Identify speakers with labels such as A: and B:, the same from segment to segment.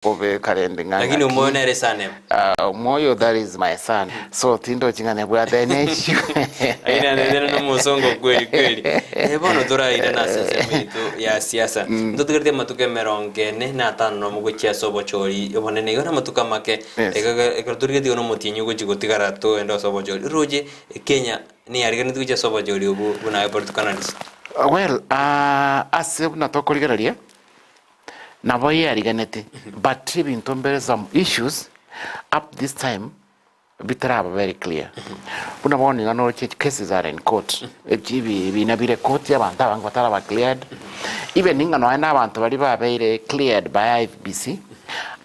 A: Bobe karende ng'a
B: Lakini omoyo
A: ng'aki
B: nere surname.
A: Ah, omoyo that is my son so tindochi ng'a nebwate any issue
B: Lakini naende nere nomosongo kweli kweli. Eh, bono torairane ase ensemo yaito ya siasa. Ntotigarete amatuko emerongo ene na atano nomo gochia ase obochori obonene igo namatuko amake.
A: Yes.
B: Ekero ekero torigetie igo nomotienyi ogochia gotigara togende ase obochori. Oroche Kenya neyariganeti gochia ase obochori obwo buna aye political analyst.
A: Well, ah, ase buna tokorigereria Nabo yariganeti but ebinto mbere some issues up this time bitaraba very clear. Buna bono iga noroche cases are in court echi ebi ebina bire court abanto abange bataraba cleared even ng'a nonya na abanto baria babeire cleared by IEBC,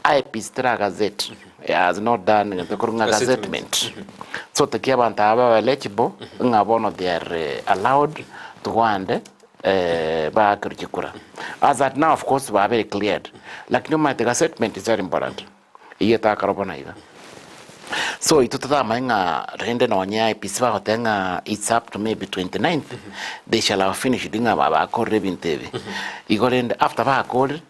A: IEBC tera gazette has not done egento ekorwa ng'a gazettement. So tokia abanto aba babe eligible ng'a bono they are allowed to go and baakerwe chikura. As at now of course babeire cleared lakini omanyete gazettement is very important eyio etakarwa bono iga. So intwe totamanye ng'a rende nonye IEBC bagoteba ng'a it's up to maybe 29th they shall have finished ng'a bakorire ebinto ebi. Igo rende after bakorire.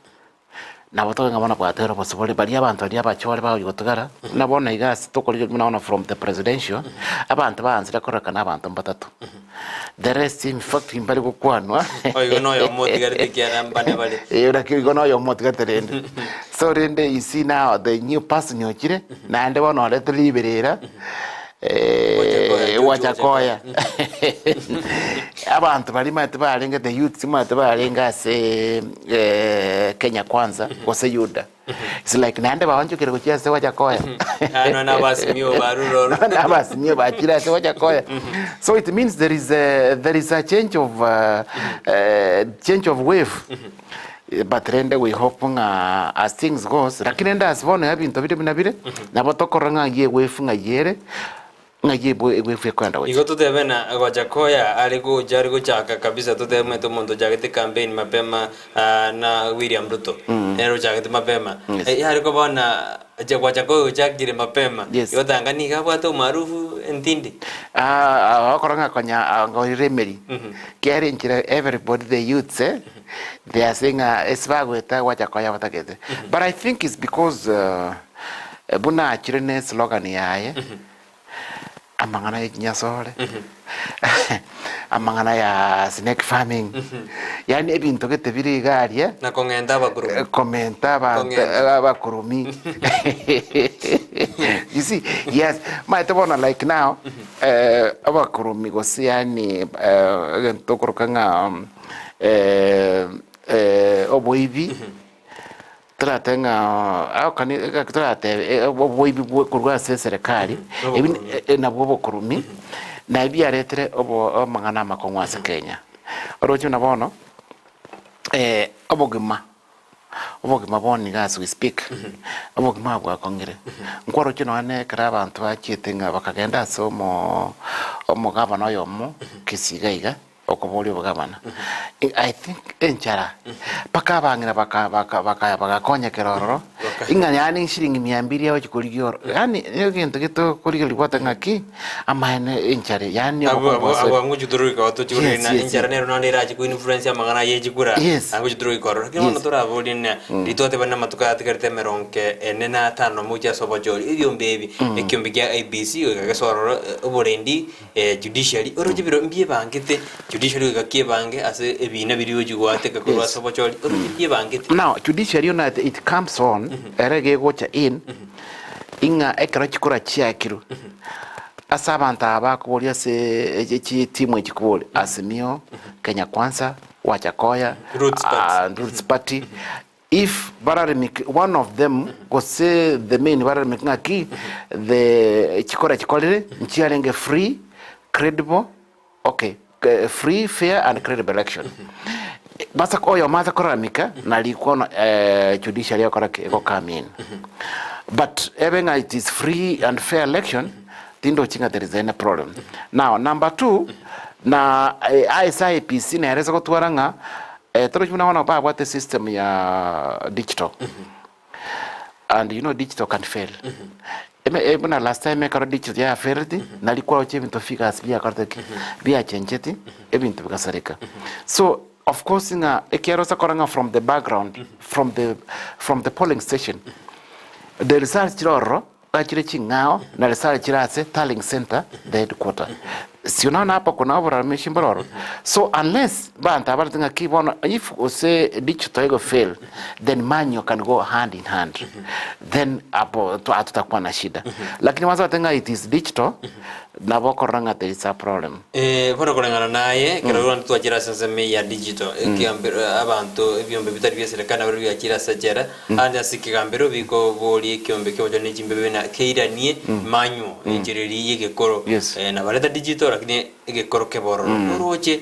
A: Nabo tobe ng'a bono bwatera obosibore baria abanto baria abachore bagochia gotugara, buna bono iga ase tokorigereria buna bono from the presidential, abanto baansire kororekana abanto mbatato. The rest in fact mbari gokwanwa.
B: Oigo na oyomo otigarete ekiagera mbane bare.
A: Eh, naki oigo na oyomo otigarete rende. So rende you see now the new person ochire, naende bono oretire riberera,
B: Wajakoya,
A: Wajakoya. Abanto baria omanyete barenge the youths omanyete barenge ase Kenya Kwanza gose Yuda. It's like naende baonchokire gochia ase Wajakoya.
B: Ah, nonya na abasimio barure ororo.
A: Nonya na abasimio bachire ase Wajakoya. So it means there is a, there is a change of uh, uh, change of wave. But rende we hope ng'a as things goes, lakini rende as bono ebinto bire buna bire, nabo tokorora ng'a ng'ai ewave ng'ai ere, ng'ai ebwe ewave ekoenda gochia.
B: Igo totebe na Gojakoya are gocha are gochaka kabisa totebe omanyete omonto ochagete campaign mapema ah, na William Ruto nere ochagete mapema
A: Yes.
B: Eh, yare koba na Gojakoya ochakire mapema
A: Yes.
B: igo tanga nigo abwate umaarufu entindi.
A: Ah, okora ng'a konya angorire emeri, kere enchera everybody the youths eh, They are saying ng'a ase bagoeta gwacha koya batagete. But I think it's because uh, buna achire ne slogan yaye amang'ana ya chinyasore amang'ana ya snake farming yaani ebinto gete bire iga aria
B: Na kong'enta abakurubi.
A: eh, komenta abanto
B: Kong'enta.
A: abakurumi you see yes maete bono like now eh, abakurumi gose yaani eh, egento okoroka ng'a um, oboibi, toratebe ng'a aokani toratebe oboibi bwa korwa ase eserekari, ebi nabwo obokorumi, na ebi biaretire obo amang'ana amakong'u ase Kenya. Oroche buna bono, obogima, obogima bono iga as we speak, obogima bwakong'ire. Nkwaroche nonya na ekero abanto bachiete ng'a bakagenda ase omo omogabana oyomo Kisii iga iga. Okoboria obogabana. I think enchara mpaka abang'ina baka baka baka bagakonyekera ororo ing'a yaani shilingi mia mbili agochi korigia oro yaani egento getokorigereria gwateba ng'aki amaene enchara yaani
B: Abwo
A: obokongu
B: abwo
A: bwa
B: abwo ngochi tororika oo tochi
A: Yes,
B: korina
A: yes,
B: enchara
A: yes.
B: nero naende erache ko influence amang'ana aye echikura
A: Yes.
B: ngochi tororika ororo. Lakini bono
A: Yes.
B: toraborie ng'a riria twateba na amatuko aya atigarete emerongo ene na atano mochie ase obochori ebiombe ebi ekiombe kia IEBC goika gese ororo oborendi Judiciary, oroche biro mbiebangete, judiciary goika kiebange ase ebiina biria ogochia goateka korwa
A: Yes.
B: ase obochori, oroche mbiebangete.
A: Now, judiciary ona it, it comes on ere gegocha in ing'a ekero chikura chiakirwe ase abanto aba bakoboria ase echi chitimu echi koboria Azimio, Kenya Kwanza, Wajakoya,
B: Roots Party.
A: ah, Roots Party If bararemeke one of them gose the main bararemeke ng'aki the chikora chikorire nchiarenge free, credible okay free, fair and credible election. Basa oyomo ase koraramika nari kono judiciary egokora ki ego come in. But ebe ng'a it is free and fair election tindochi ng'a there is any problem. Now number two na ase IEBC nere ase gotwara ng'a Torochi buna bono babwate system ya digital and you know digital can fail. Eme buna last time ekero digital ya failed nari kwaroche ebinto figures biakorete ki biachencheti ebinto bigasareka. So. Of course ng'a ekiagera ose kora ng'a from the background, from the from the polling station, the results chire ororo, iga chire ching'ao na results chire ase tallying centre, the headquarter. Si unaona hapo kuna oboramishi mbore ororo. So unless banto aba barete ng'aki bono if gose digital ego fail, then manual can go hand in hand. Then hapo hatutakuwa na shida. Lakini once bateba ng'a it is digital, Nabo okorora ng'a there is a problem.
B: Eh, bono koreng'ana naye, ekero bono twachire ase ensemo eye ya digital, ekiambero abanto ebiombe bitari bia eserekari nabio biachire ase echela, ande ase ekegambero bikoboria ekiombe kiobochori ne chimbebe buna keiranie manual, enchera eria ya egekoro.
A: Yes.
B: Eh, nabareta digital lakini egekoro kebe ororo. Oroche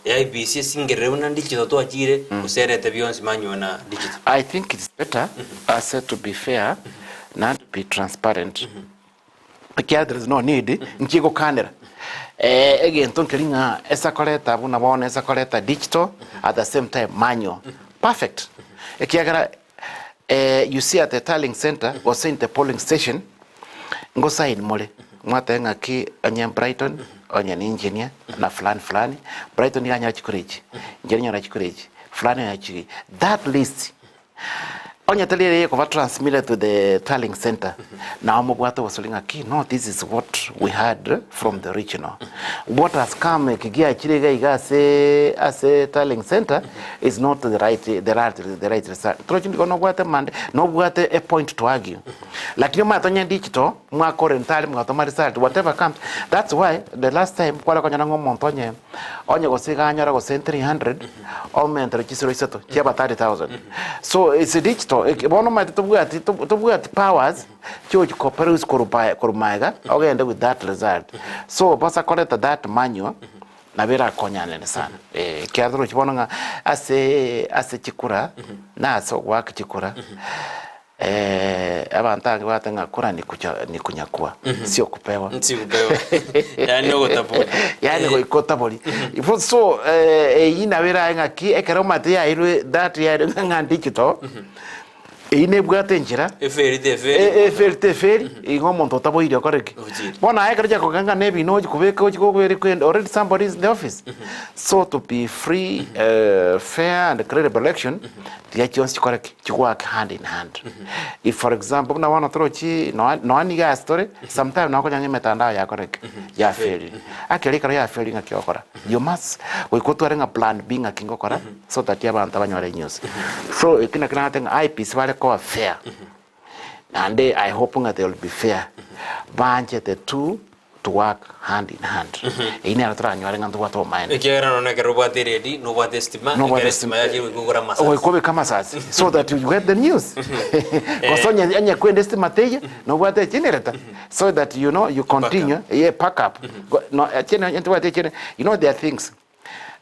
B: IEBC esingerere buna digital twachire, gose erete bionsi manual na digital.
A: I think it's better ase to be fair naende to be transparent. Ekiagera there is no need nchie gokanera egento nkeri ng'a ase akoreta buna bono ase akoreta digital at the same time manual perfect ekiagera you see at the tallying center gose in the polling station ngo sign more mwateba ng'aki onye Brighton onye ni engineer na fulani fulani Brighton nigo anyora chikura echi inche ninyora chikura echi fulani onyora chikura echi that list Onye tari ere ekoba transmitted to the tallying centre, nao mobwate obosori ng'a ki, no this is what we had from the original. What has come eki giachire iga iga ase ase tallying centre is not the right the right the right result. Torochi ndiko nobwate mande nobwate a point to argue. Lakini omanyete onye digital mwakora entari mwatoma result whatever comes that's why the last time kware konyora ng'a omonto onye Onye gose iga anyora gose 300 omentere chisiro isato chiaba 30,000 so it's digital eke bono omanyete tobwati tobwati powers chiochi koperuse korwa pa korwa maega ogende with that result so bosa koreta that manual nabo erakonyanere sana eh ekiagera torochi bono ng'a ase ase chikura na ase ogoaka chikura Abanto abange bagoteba ng'a kura ni kucha ni kunyakua, sio kupewa.
B: Si kupewa. Yaani ogotabori.
A: Yaani goika otabori. Igo so eyio nabo erabe ng'aki ekero omanyete yairwe that yairwe ng'a digital, eyio nebwate enchera,
B: Eferi teferi.
A: eferi teferi, igo omonto otaboiri okore ki?
B: Ochire.
A: Bono aye ekero chiakogenda ng'a nebina ochi kobeka ochi kobera kwenda already somebody is in the office. So to be free, fair and credible election, Tiga chionsi chikore ki? Chigoake hand in hand. If for example buna bono torochi noa noa niga ase tore, sometime nabo okonyora ng'a emetandao yakore ki? Yafailire. Ekero ekero yafailire ng'aki ogokora? You must goika otware ng'a plan B ng'aki ngokora so that abanto banyore news. So ekio nakio nagoteba ng'a IEBC bare koba fair, naende I hope ng'a they will be fair, banchete tu to work hand in hand. Eyio nero toranyore ng'a ntobwate obomaene.
B: Ekiagera nonya ekero obwate eredi, nobwate estima,
A: Nobwate
B: ekero estima yachire goika ogore amasasi.
A: Goika obeke amasasi so that you get the news. Gose onye onye kwende estima teiyo, nobwate egenerator so that you know you continue yeah pack up. Go no echene onye tobwati echene you know there are things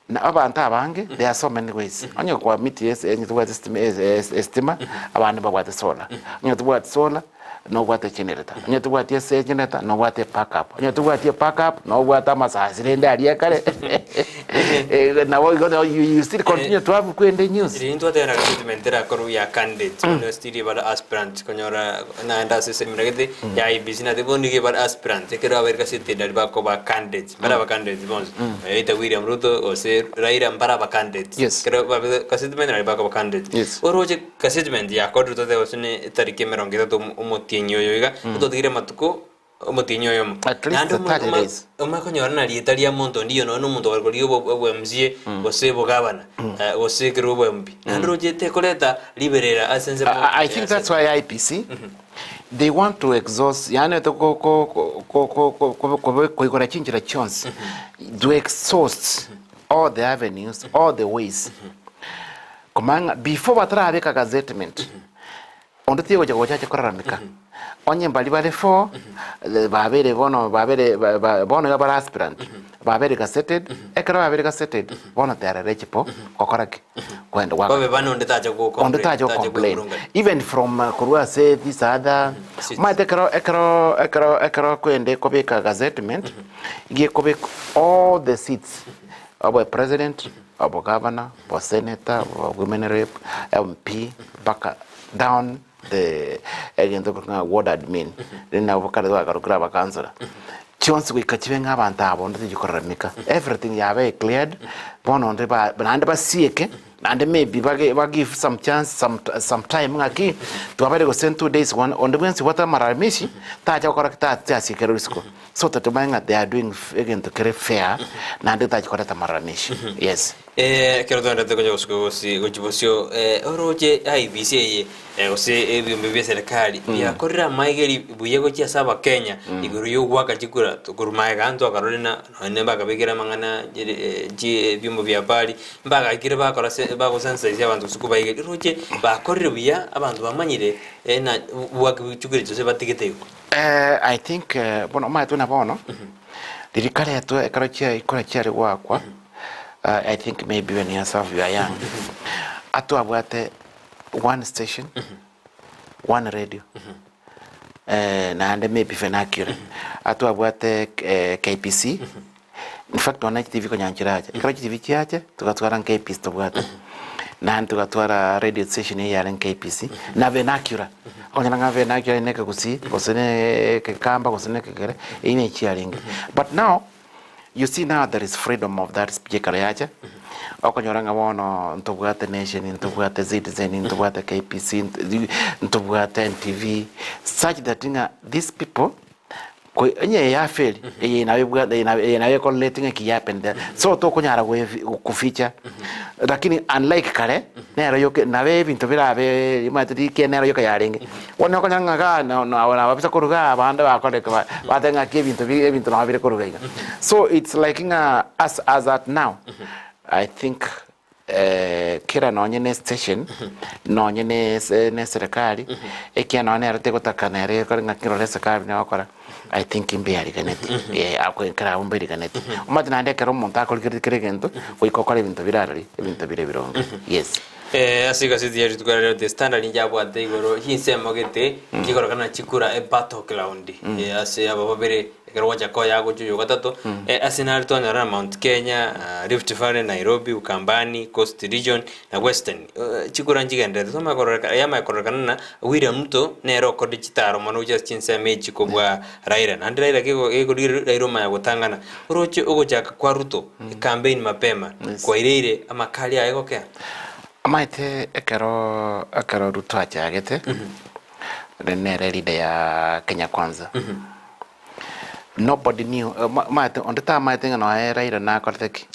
A: na abanto abange there are so many ways. Onye kwamitie ase onye tobwati estima estima, abande mbabwate solar. Onye tobwati solar. nobwate generator, onye tobwati ase egenerator nobwate ebackup, onye tobwati ebackup nobwate amasasi rende aria akare nabo igo you you still continue to have kwende news.
B: Riria ntwatera recruitment erakorwa ya candidates bono still bare aspirants konyora naende ase esemina gete ya IEBC nate bono nigo bare aspirants ekero abaire gazeti nari bakoba candidates mbare aba candidates bonsi either William Ruto gose Raila mbare aba candidates
A: Yes.
B: ekero babete gazeti nari bakoba candidates
A: Yes.
B: oroche Gasetment yakorire tote gose ne etariki emerongo etato omotienyi oyo iga, totigire amatuko omotienyi oyomo.
A: At least
B: Naende
A: 30 days.
B: omanye konyora na rieta ria monto onde nonya na omonto ore korigia obo MCA gose obogavana gose ekero obo MP. Naende roche tekoreta riberera ase ensemo
A: I think that's why IEBC they want to exhaust yaani ko ko ko ko ko koigora chinchera chionsi to exhaust all the avenues all the ways Komanya ng'a before batarabeka gazettement, onde tigocha gocha ache korarameka. Onye mbaria bare for, babere bono babere ba- ba- bono iga bare aspirant, babere gazetted, ekero babere gazetted, bono they are eligible gokora ki? Kogenda goaka
B: Babe bane onde tacha go
A: onde
B: complain,
A: tacha
B: tacha
A: gocomplain
B: kwemurungania.
A: even from korwa ase this other
B: Seats.
A: omanyete ekero ekero ekero ekero kwende kobeka gazettement, iga ekobekwa all the seats, obe president, Obogavana, oboseneta, obo women rep, MP, mpaka down the egento korwa ng'a ward admin, rende nabo kare twakarokire abakansora. Chionsi goika chibe ng'a abanto aba onde tichikorarameka. Everything yabe cleared, bono onde ba naende basieke, naende maybe bage ba give some chance some some time ng'aki, twabeire gose 2 days bono onde bwensi obwate amararamishi, tacha gokora ki ta tasiekera risuko. So totomanye ng'a they are doing egento kere fair, naende tachi koreta amararamishi, yes.
B: Ekero twaendete konya gosuka gosi gochia bosio, oroche IEBC eye gose ebiombe bia serikali biakorire amaegeri buya gochia ase abakenya igoro ya ogoaka chikura korwa magega ntwakarorire na nonye bakabekire amang'ana chi ebiombe bia habari mbagaikire bakora se bagosensitise abanto gose kobaigeria oroche bakorire buya abanto bamanyire na goaka chikura echi gose batigete igo.
A: I think bono omanyete buna bono, riria karetwe ekero chia chikura chiare goakwa. I think maybe when yourself you are young atwabwate one station one radio naende maybe vernacular atwabwate KBC in fact nonya chitibi konya nchiracha ekero chitibi chiacha togatwara KBC tobwate naende togatwara radio station eye yarenge KBC na vernacular okonyora ng'a vernacular ne ekegusii gose ne ekekamba gose ne ekegere eywo ne chiarenge but now. You see now there is freedom of that speech ekero yacha, okonyora ng'a bono ntobwate Nation, ntobwate Citizen, ntobwate KBC, ntobwate NTV, such that ng'a these people ko onye yafeli eye nabo ebwate eye nabo eye nabo ekorelate ng'a ki happened there. So tokonyara goefi goficha, lakini unlike kare, nero yoka nabo ebinto birabe omanyete rikia nero yoka yarenge. Bono okonyora ng'a igaa na na nababisa koruga igaa abande bakoreka ba bateba ng'aki ebinto bi ebinto nabo bire koruga iga. So it's like ng'a as as at now, I think kera nonye na estation, nonye na ese na eserekari, ekiagera nonye nere tegotaka nere ekore ng'aki rora esekari buna egokora, I think mbiariganeti, eh akwe ekero abwo mbiriganeti. Omanyete naende ekero omonto akorigereria kera egento, goika okore ebinto bire arari, ebinto bire ebironge, yes.
B: Ase egaseti ya rituko ria rero The Standard njabwate igoro chinsemo gete chikororekana chikura e battleground ase aba babere ekero gwacha koya gocha oyo gatato ase nare twanyora na Mount Kenya, Rift Valley, Nairobi, Ukambani, Coast Region na Western. Chikura nchigendererete twamanya kororekana yamanya kororekana na William Ruto nere okorire chitaro mono gochia ase chinsemo echi kobua Raila naende Raila gekorigereria Raila omanya gotang'ana oroche ogochaka kwa Ruto campaign mapema kwaireire amakari aye gokea.
A: Omanyete ekero ekero Ruto achagete, ere nere leader ya Kenya Kwanza, nobody knew omanyete onde tamanyete ng'a noe Raila nakorete ki,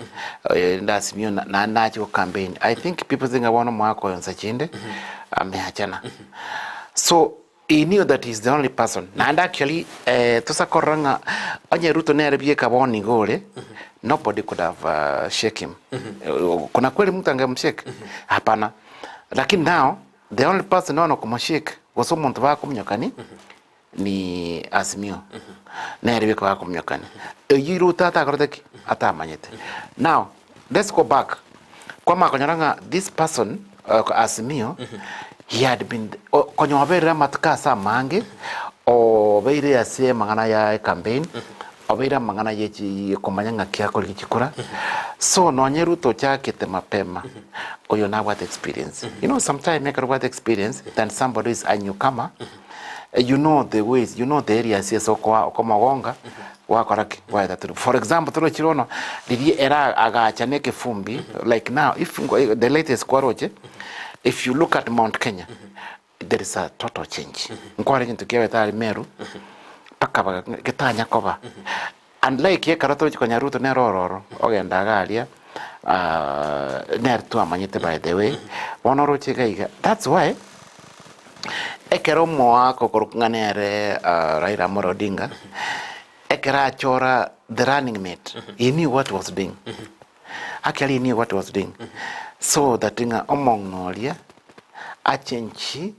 A: rende Azimio naende nachia go campaign. I think people think ng'a bono omwaka oyo nsa chinde, ameachana. So He knew that he is the only person naende actually tosa korora ng'a onye Ruto nere bieka bono iga ore nobody could have shake him. Kuna kweli mtu angemshake? Hapana. Lakini now the only person bono okomoshake gose omonto bakomunyokani ni Azimio nere bieka bakomunyokani. Eywo Ruto atakorete ki? Atamanyete. Now let's go back kwamanya konyora ng'a this person Azimio he had been konya oberire amatuko ase amange, obeire ase amang'ana ya ecampaign, obeire amang'ana ye chi komanya ng'aki akorigia chikura, so nonye Ruto ochakete mapema, oyo nabwate experience. You know sometime ekero obwate experience than somebody who is a newcomer, you know the ways, you know the areas ase okoa okomogonga, gwakora ki? Gwaeta through. For example, torochi bono, riria ere agacha na ekefumbi, like now, if the latest kwaroche, if you look at Mount Kenya, there is a total change. Nkware egento kiabete aria Meru, mpaka baga getanya koba. Unlike ekero torochi konya Ruto nere ororo, ogenda iga aria, nere twamanyete by the way, bono oroche iga iga, that's why, Ekero omoaka okorokwa ng'a nere Raila Amolo Odinga, ekero achora the running mate, he knew what he was doing. Actually he knew what he was doing. So that ng'a omong'ina oria achenchi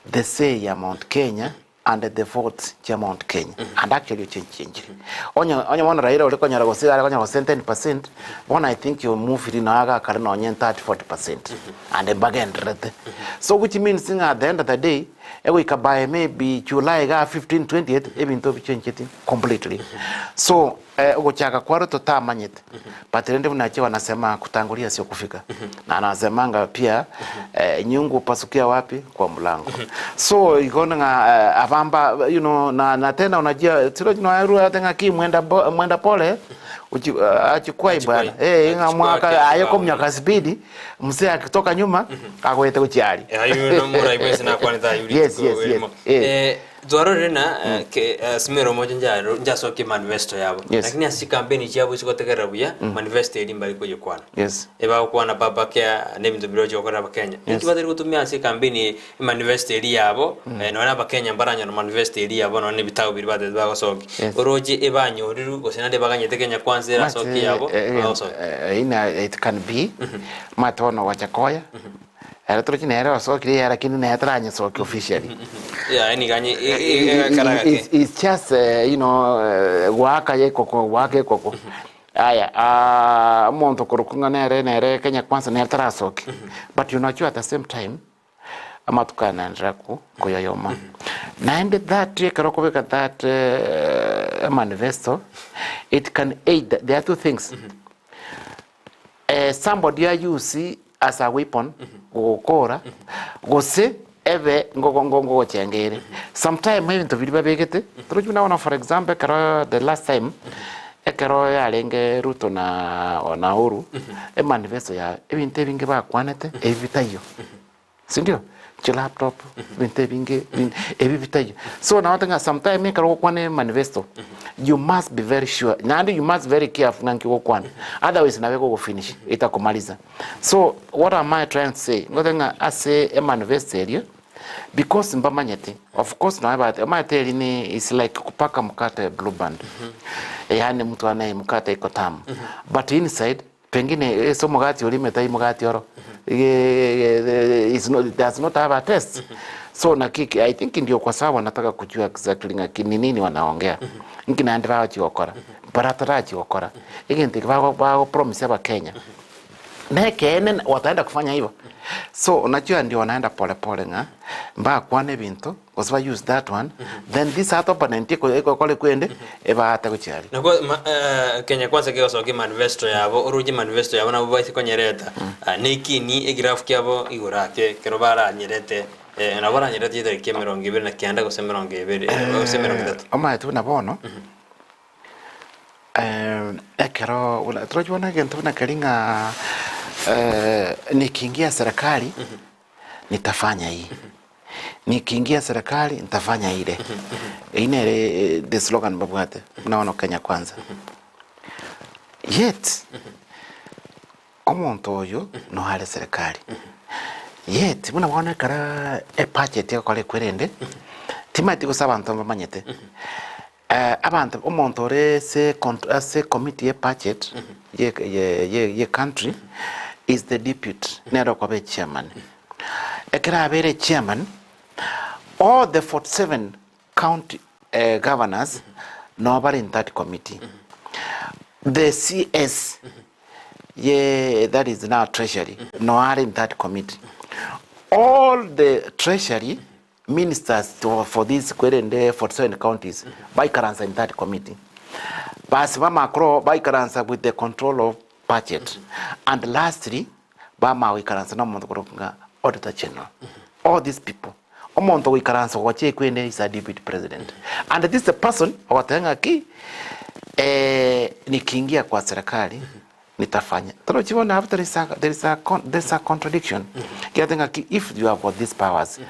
A: the say ya Mount Kenya and the votes chia Mount Kenya. And actually ochenchenchire. Onye onye bono Raila ore konyora gose are konyora gose 10%, bono I think you move it nonya agakare nonye 30 40% and mbagendererete. So which means ng'a at the end of the day. Egoika by maybe July igaa 15, 20th ebinto bichencheti completely. So ogochaka kwa Ruto tamanyete but rende buna inche wanasema kutangulia sio kufika. Na anasemanga pia nyungu hupasukia wapi? Kwa mlango. So igo ng'a abamba you know na na tena unajua tirochi noerwa ate ng'aki mwenda mwenda pole achikwai bwana. Ng'a mwaka aye kominyoka speed Mzee akitoka nyuma agoete gochia aria.
B: Aywo nomorai bwensi nakwanete aywo
A: Yes,
B: rituko
A: yes, yes.
B: erimo.
A: Eh.
B: Eh, twarorire na eh, ke- eh, Smero omoche njaro- njasokia manifesto yabo
A: Yes.
B: lakini ase chikampeni chiabo chigotegerera buya manifesto eri mbari koyekwana
A: Yes.
B: ebagokwana baba kea na ebinto biria ochi gokorera abakenya
A: Yes.
B: inki batari gotumia ase ekampeni emanifesto eri yabo eh, nonya na abakenya mbaranyora manifesto eri yabo nonya na ebitabu biria batebete bagosokia
A: Yes.
B: oroche ebanyoriru gose naende baganyete Kenya kwanza erasokie yabo bagosokia
A: Ina it can be omanyete bono Wajakoya ere torochi nere osokire eye lakini nere taranyesokia officially.
B: Yaye nigo anye egakara gake.
A: It's, it's just you know goaka ekoko goaka ekoko aya omonto okorokwa ng'a nere nere Kenya Kwanza nere tarasokia but unajua at the same time amatuko aya naendelea koyoyoma naende that ekero okobeka that manifesto it can aid there are two things Somebody a use as a weapon gogokora gose ebe ngogo ngogochenga ere. Sometime ebinto biria babegete torochi buna bono for example ekero the last time ekero yarenge Ruto na na Uhuru emanifesto yabo ebinto ebinge bakwanete ebi bitaiyo. Sindio? Chilaptop, ebinto ebinge, ebi bitaiyo. So nabo ng'a sometime ekero ogokwana emanifesto, you must be very sure, naende you must very careful ng'a nki ogokwana, otherwise nabo egogofinish, etakomaliza. So what am I trying to say? Ngote ng'a ase emanifesto eria, because mbamanyete, of course nonye bate, omanyete eri ni is like kupaka mkate blue band, yaani mtu anaye mkate iko tamu, but inside Pengine ase omogati oria ime tai mogati oro is not, does not have a taste. So naki I think ndio kwa sababu wanataka kujua exactly ng'aki ni nini wanaongea. Nki naende bagochi gokora. Baratarachi gokora. Egento eke bago bago promise abakenya. Na ekeene wataenda kufanya hivyo. So unajua ndio wanaenda pole pole ng'a mbakwane ebinto Gose ba use that one, then this other opponent egokora ekwende, ebaate gochia aria.
B: Nakwo ma eh, Kenya Kwanza kegosokia manifesto yabo, oroche manifesto yabo nabo baise konyereta, ah, nekini egirafu kiabo igoro ake ekero baranyerete eh, nabo baranyerete chitariki emerongo ebere na kianda gose emerongo ebere gose emerongo etato.
A: Omanyete buna bono, ekero buna torochi bono egento buna keria ng'a nikiingia serikali, nitafanya hii. Nikiingia serikali nitafanya ile. Eyio nere the slogan babwate buna bono Kenya Kwanza. Yet omonto oyo noyo are serikali. Yet buna bono ekero ebudget egokora ekwerende, timanyeti gose abanto mbamanyete. Abanto omonto ore ase ase committee ye budget ye ye ye country is the deputy nere okoba echairman. Ekero abeire echairman, all the 47 county governors nabo bare in that committee. The CS ye that is now treasury no are in that committee. All the treasury Ministers for these kwerende 47 counties baikaransa in that committee basi bamakoro baikaransa with the control of budget and lastly bamagoikaransa na omonto korokwa ng'a auditor general all these people omonto ogoikaransa gochia ekwende is a deputy president and this is the person ogoteba ng'a ki nikiingia kwa serikali Nitafanya. Torochi bono abwo there is a, there is a, there is a contradiction. Ekiagera ng'aki if you have got these powers,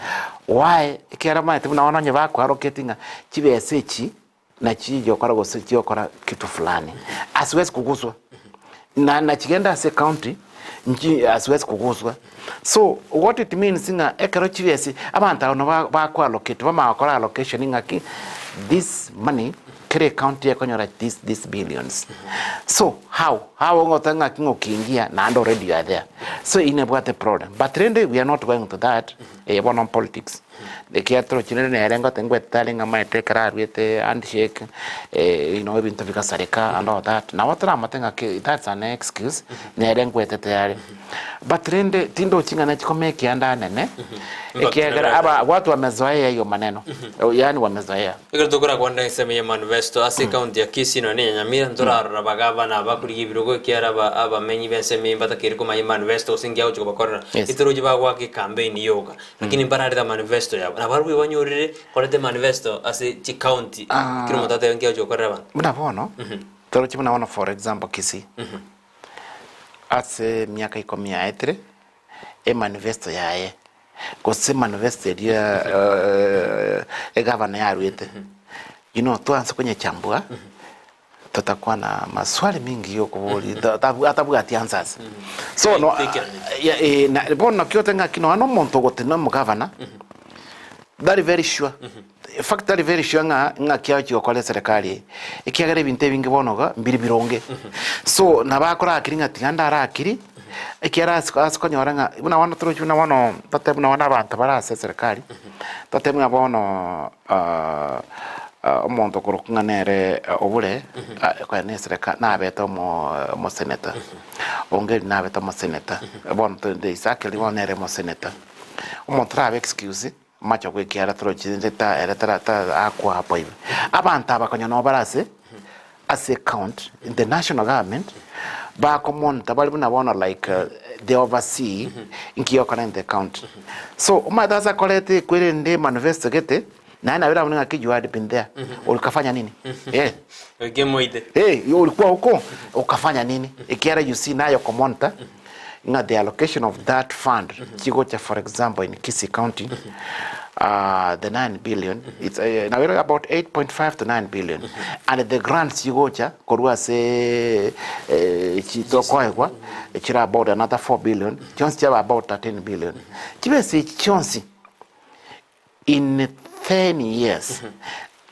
A: why ekiagera omanyete buna bono onye bakoaroketi ng'a chibesa echi nachi chiokora gose chiokora kitu fulani, asiwezi kuguswa. Na nachigenda ase ecounty, nchi asiwezi kuguswa. So what it means ng'a ekero chibesa abanto aba nabo bakoallocate bamanya gokora allocation ng'aki this money kera ecounty ekonyora this this billions. So how how ogoteba ng'aki ng'okingia naende already you are there. So inebwate problem but rende we are not going to that. Eye bono politics. Ekiagera torochire nere ngote ngwete are ng'a maete ekero aruete handshake, you know ebinto bigasareka and all that. Nabo toramote ng'a that's an excuse, nere ngwetete are. But rende tindochi ng'a nachi komake ande anene, ekiagera aba watu wamezoea hiyo maneno, yaani wamezoea.
B: Ekero tokorakwana ensemo ya manifesto ase ecounty ya Kisii nonya ne ya Nyamira ntorarora abagavana abakorigia ebirogo ekiagera aba abamenyi b'ensemo eye mbatakeire komanya emanifesto gose nki agochia kobakorera.
A: Yes.
B: Etorochi bagoaka ecampaign yoka lakini mbararete amanifesto yabo. Nabarobwo banyorire koreta emanifesto ase chicounty
A: Ah.
B: kera omonto atebe nki agochia gokorera abanto.
A: Buna bono, torochi buna bono for example Kisii, ase emiaka ikomi yaetire, emanifesto yaye gose manifesto eria egavana yaruete, you know twanse konyechambua, totakwana maswali mingi ya okoboria atabwati answers. So no ya eh na bono naki ote ng'aki nonya na omonto ogotenena omogavana, tari very sure, in fact tari very sure ng'a ng'aki agochi gokora eserekari eye, ekiagera ebinto ebinge bono iga mbiri bironge. So nabo akorakiri ng'a tiga ndarakiri, ekiagera ase ase konyora ng'a buna bono torochi buna bono totebe buna bono abanto bare ase eserekari, totebe buna bono omonto okorokwa ng'a nere obure konya na esereka nabete omo omoseneta, Ongeri nabete omoseneta, bono tore Isaac bono nere omoseneta. Omonto orabe excuse. Amache goekiara torochi rende ta ere tara ta akwa hapo iga. Abanto aba konya nabo bare ase ase account in the national government bako monitor bare buna bono like they oversee inki yokora in the county. So omanyete ase akorete ekwerende manifesto gete naye nabo erabone ng'aki you had been there ukafanya nini eh.
B: Oikemoite.
A: Eh, ulikuwa huko ukafanya nini? Ekiara you see naye okomonitor ng'a the allocation of that fund chigocha for example in Kisii County the 9 billion it's now we're about 8.5 to 9 billion and the grants chigocha korwa ase chitokoegwa chire about another 4 billion chionsi chiaba about 13 billion chibesa echi chionsi In 10 years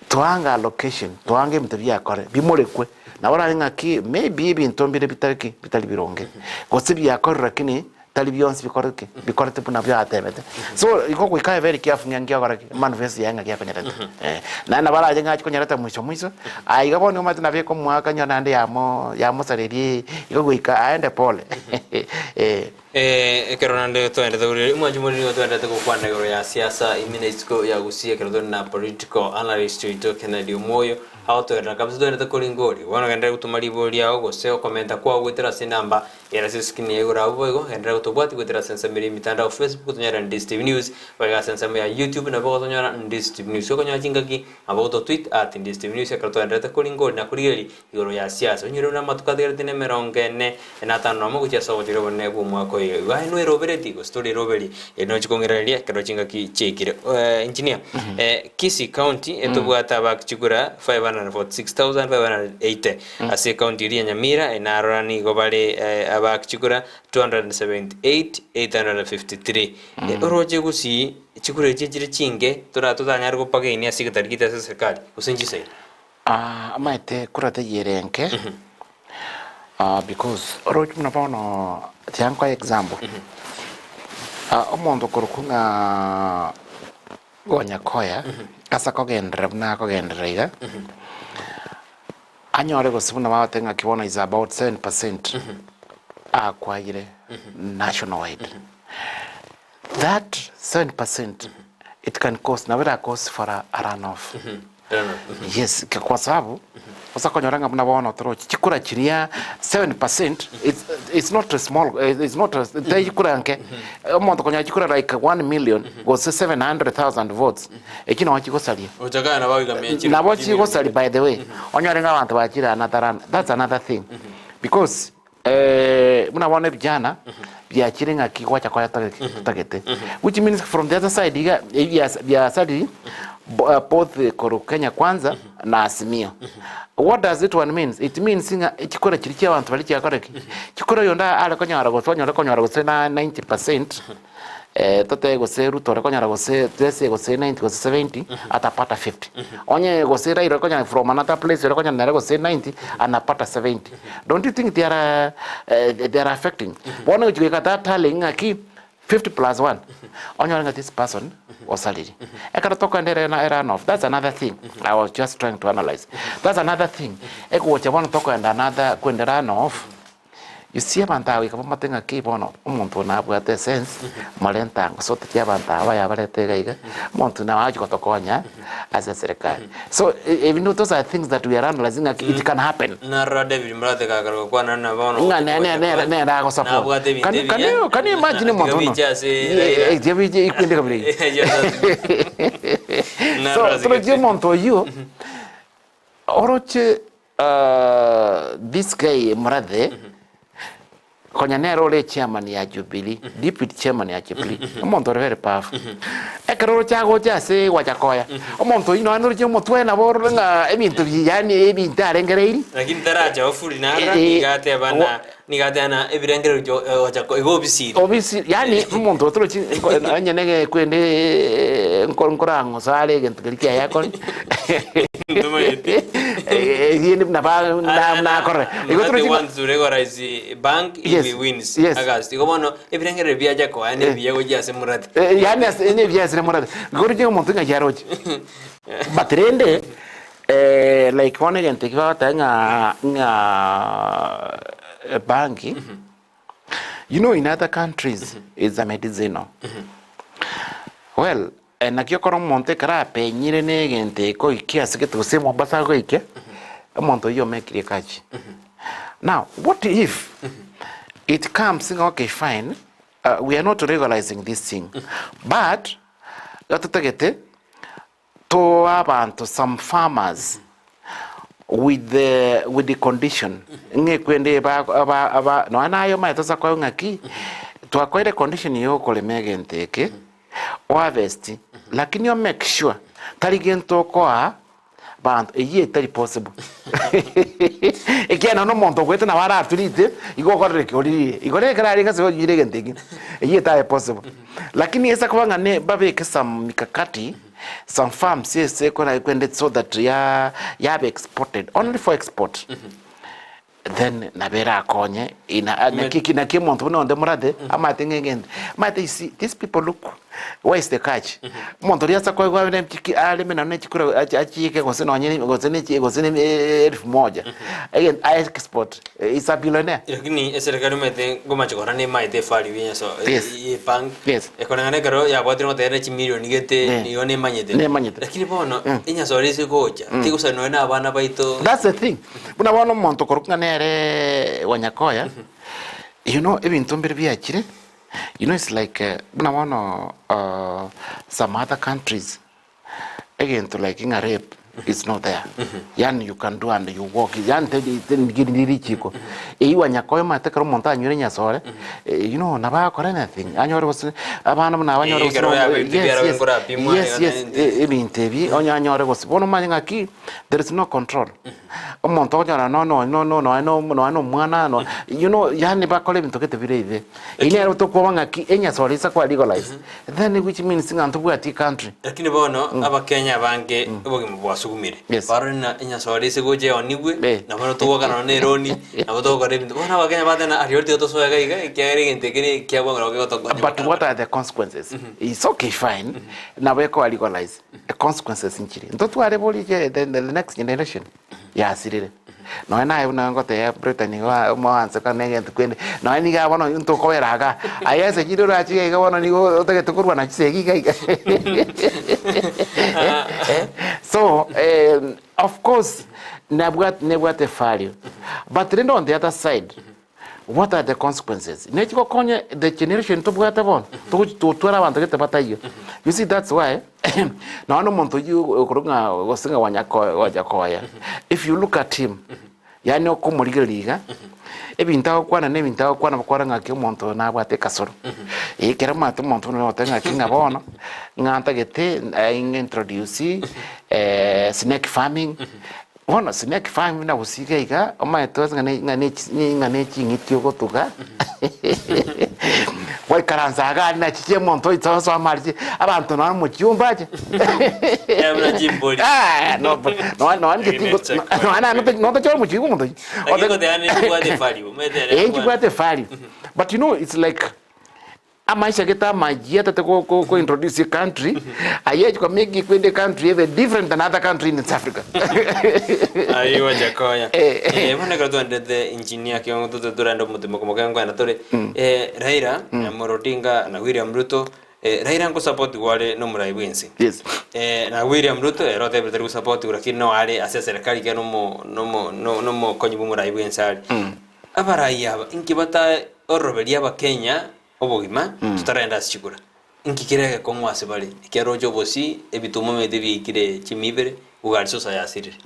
A: toange allocation toange ebinto biakore bimorekwe nabo orare ng'aki maybe ebinto mbire bitari ki bitari bironge gose biakorire lakini tari bionsi bikore ki bikorete buna biatebete so igo goika abe very careful ng'a nki ogokora ki emanifesto yaye ng'aki akonyerete eh. Naende nabo arache ng'a achi konyereta mwisho mwisho aye iga bono omanyete nabo ekomoaka onye naende yamo yamosareria igo goika aende pole eh.
B: Ekero naende twaendete korire, omwanchi more nigo twaendete gokwana igoro ya siasa ime na isiko ya Gusii ekero tore na political analyst oito Kennedy Omoyo agotoerera kabisa twaendete koringa oria. Bono genderera gotoma ribori riao gose okomenta kwao goetera ase enamba ere ase escreen ya igoro abwo boigo genderera gotobwatia goetera ase ensemo eria emitandao Facebook tonyore Ndisi TV News boigo ase ensemo ya YouTube nabo ogotonyora Ndisi TV News. Okonyora chingaki nabo ogoto tweet at Ndisi TV News ekero twaenderete koringa oria na korigereria Igoro ya siasa, onyore buna amatuko atigarete nemerongo ene na atano nomo gochia ase obochori obonene bw'omwaka oyo. Igo aye noeroberetie, gose toriroberia, erio nochie kong'iraneria ekero chingaki chiaikire. Engineer, Kisii County etobwate abaaki chikura 546,580 ase ecounty eria ya Nyamira narora nigo bare abaaki chikura 278,853. Oroche gusii chikura echi chire chinke tora totanyare gopagenia ase egetari gete ase eserikari gose nchisaini.
A: Amaete kura teyia enke because oroche buna bono tiga nkoe example, omonto okorokwa ng'a Gonyakoya ase akogenderera buna akogenderera iga, anyore gose buna bagoteba ng'aki bono is about 7 percent akwayire national wide. That 7 percent it can cause nabo era cause for a run off. Yes, kwa sababu osa konyora ng'a buna bono torochi chikura chiria 7 percent it's not a small it's not a tari chikura nke omonto konyora chikura like 1 million gose 700,000 votes echio nabo chigosaria
B: Ochakana nabo oigamia chire
A: nabo chigosaria by the way onyore ng'a abanto bachire another run that's another thing because Buna bono ebijana biachire ng'aki gwacha koya totagete which means from the other side iga biasariri both korwa Kenya Kwanza na Azimio. What does it one means? It means ng'a chikura chiria chia abanto baria chiakora ki? Chikura oyonde are konyora gose onyore konyora gose na 90 percent totebe gose Ruto ore konyora gose let's say gose 90 gose 70 atapata 50. Onye gose Raila ore konyora from another place ore konyora nere gose 90 anapata 70. Don't you think they are they are affecting? Bono gochi goika that tally ng'aki. 50 plus 1 onyore ng'a this person osariri. Ekero tokoenda ere na run off, that's another thing I was just trying to analyze. That's another thing egocha bono tokoenda another kwenda run off, you see abanto aba goika bamate ng'a ki bono omonto oyo nabwate esense morente ango so totiga abanto aba baye abarete iga iga, omonto naye agochi gotokonya ase eserekari. So ebinto those are things that we are analyzing ng'a it can happen.
B: Narora David Murate gakare gokwana na bono
A: Ng'a ne- ne- ne- nere agosupport.
B: Nabwate ebinto
A: Can you- can
B: ebiya,
A: you- can you imagine
B: na-
A: omonto
B: tiga
A: buna-
B: biche ase
A: Ye-
B: Raila.
A: eh, tiga biche ikwende kabira iga. So
B: Narora
A: toroche
B: zigete.
A: omonto oyio oroche this guy Murathe Konya nere ore echairman ya Jubilee, deputy chairman ya Jubilee, omonto ore very powerful. Ekero oroche agocha ase Wajakoya, omonto oyio nonya noroche omotwe nabo orore ng'a ebinto bi yaani ebinto arengereiri.
B: Lakini taracha ofuri nara
A: Eh, eh,
B: niga ateba na niga ateba na ebirengererio jo gocha igo obisire.
A: Obisi yaani omonto otorochi nko onye nege kwende nko nkorang'usa are egento keria kiaye akore.
B: Ntomanyeti.
A: Eyende buna ba na nakore. Igo
B: Murate
A: torochi ng'a
B: wants to regularize bank if
A: Yes,
B: he wins.
A: yes.
B: August. Igo bono ebirengererio biacha koa ne ebiya gochia ase Murate.
A: Eh, yaani ase ene ebiya ase Murate. Igo oroche omonto ng'aki aroche. But rende eh, like bono egento ekio bagoteba ng'a ng'a ebanki, you know in other countries it's a medicinal. Well, Naki ekero omonto ekero apenyire na egento ekoikia ase gete gose Mombasa agoikia, omonto oyio omekirie ekachi. Now, what if it comes ng'a okay fine, we are not legalizing this thing, but iga totagete toa abanto some farmers with the with the condition ng'a ekwende eba aba aba nonya naye omanyete ase akoigwa ng'aki, twakoire condition ya okorema egento eke. Oharvest lakini o make sure tari gento okoa banto eyio etari possible ekiagera nonye omonto ogoeta nabo araturite igo okorire ki oririe igo rero ekero arenge ase onyire egento ekio eyio etari possible lakini ase koba ng'a ne babeke some mikakati some farms ase ekora ekwende so that ya yaba exported only for export. Then nabo erakonye ina a- naki eki naki omonto buna onde morate amate ng'a egento omanyete you see these people look where is the catch omonto oria ase koegwa abe chiki areme nonye ne chikura achi achiike gose nonye ne gose ne chi gose ne elfu moja egen a export is a billionaire.
B: Lakini eserekari omanyete ngomache korora nemaete evalue ya nyaso
A: Yes.
B: ye bank
A: Yes.
B: ekoreng'ana ekero yabwatire ngoteba ne chimilioni gete
A: Yeah.
B: nigo nemanyete
A: Nemanyete.
B: lakini bono enyasore ase egocha tigosani nonye na abana baito
A: That's the thing. Buna bono omonto okorokwa ng'a nere Wanyakoya, you know ebinto mbire biachire, you know it's like buna bono some other countries, egento like ng'a rape is not there, yaani you can do and you walk, yaani teri teri richiko. Eywo Wanyakoya omanyete ekero omonto anywire enyasore, you know nabo agokora anything, anyore gose abana buna aba anyore gose
B: Ekero yaba ebinto
A: yes
B: biarabwo
A: yes,
B: nkorapimwa,
A: yes yes, ebinto ebi onye anyore gose, bono omanye ng'aki. There is no control. Omonto okonyora no no no no nonya no nonya na omwana no you know yaani bakore ebinto gete bire ibe. Eyio nero tokwoba ng'aki enyasore ase kwa legalize then which means ng'a ntobwati ecountry.
B: Lakini bono abakenya abange obogima bwasugumire
A: Yes.
B: barore ng'a enyasore ase gocha eonigwe
A: Eh.
B: nabo togokana nonye na eroni nabo togokora ebinto bono abakenya bateba ng'a aria tiga tosoe iga iga ekiagera egento eke ne ekiabwang'u nabo kegotokonya
A: But what are the consequences? It's okay fine, nabo ekoba legalize. Consequences nchire ntotware bori the, the, the next generation yasirire nonya naye buna ngotebia Britain igo omoanse kane egento kende nonya niga bono ntokobera igaa aye ase chire orache iga iga bono nigo otagete korwana chisegi iga iga so of course nabwate nebwate value but rende on the other side What are the consequences? Nechi gokonya the generation tobwate bono, togochi totware abanto gete bataiyo. You see that's why nonya na omonto oyio okorokwa ng'a gose ng'a Wanyako Wajakoya, if you look at him, yaani okomorigereria iga, ebinto agokwana na ebinto agokwana bakora ng'aki omonto oyo nabwate ekasoro. Ekero omanyete omonto buna oyo ogoteba ng'aki ng'a bono, ng'a ntagete ing'introduce snake farming, Bono snake farm buna gose iga iga, omanyete ase ng'a ne ng'a ne chi ng'a ne ching'iti ogotuga, gwaikaransa iga aria nachi chia omonto oito osoma aria abanto nonye omochie mbache.
B: Eh, buna chimbori.
A: Ah, no no no inche tingo nonya naende notochore omochie bwa omonto oyio.
B: Lakini goteba nechibwate value, omanyete ere
A: Eh, nchibwate value, but you know it's like. Amaisha gete amayia tata go go go introduce a country aye achi make ekwende country ebe different than other country in East Africa.
B: Aiwa Jakoya.
A: Eh.
B: Eh, bono ekero twendete engineer kiong'o tote torende omotimo komoke nkoenda tore. Eh, Raila, Amolo Odinga na William Ruto, eh, Raila nkosupport are na omorai bwense.
A: Yes.
B: Eh, na William Ruto ere otebire tari gosupport lakini no are ase eserekari ekero nomo nomo no- nomokonyi bwa omorai bwense are. Abarai aba inki bata oroberia abakenya obogima totarenda ase chikura? Inki kere egekong'u ase bare? Ekiagera roche obosie ebituma omanyete biaikire chimia ibere, bugari sosa yasirire.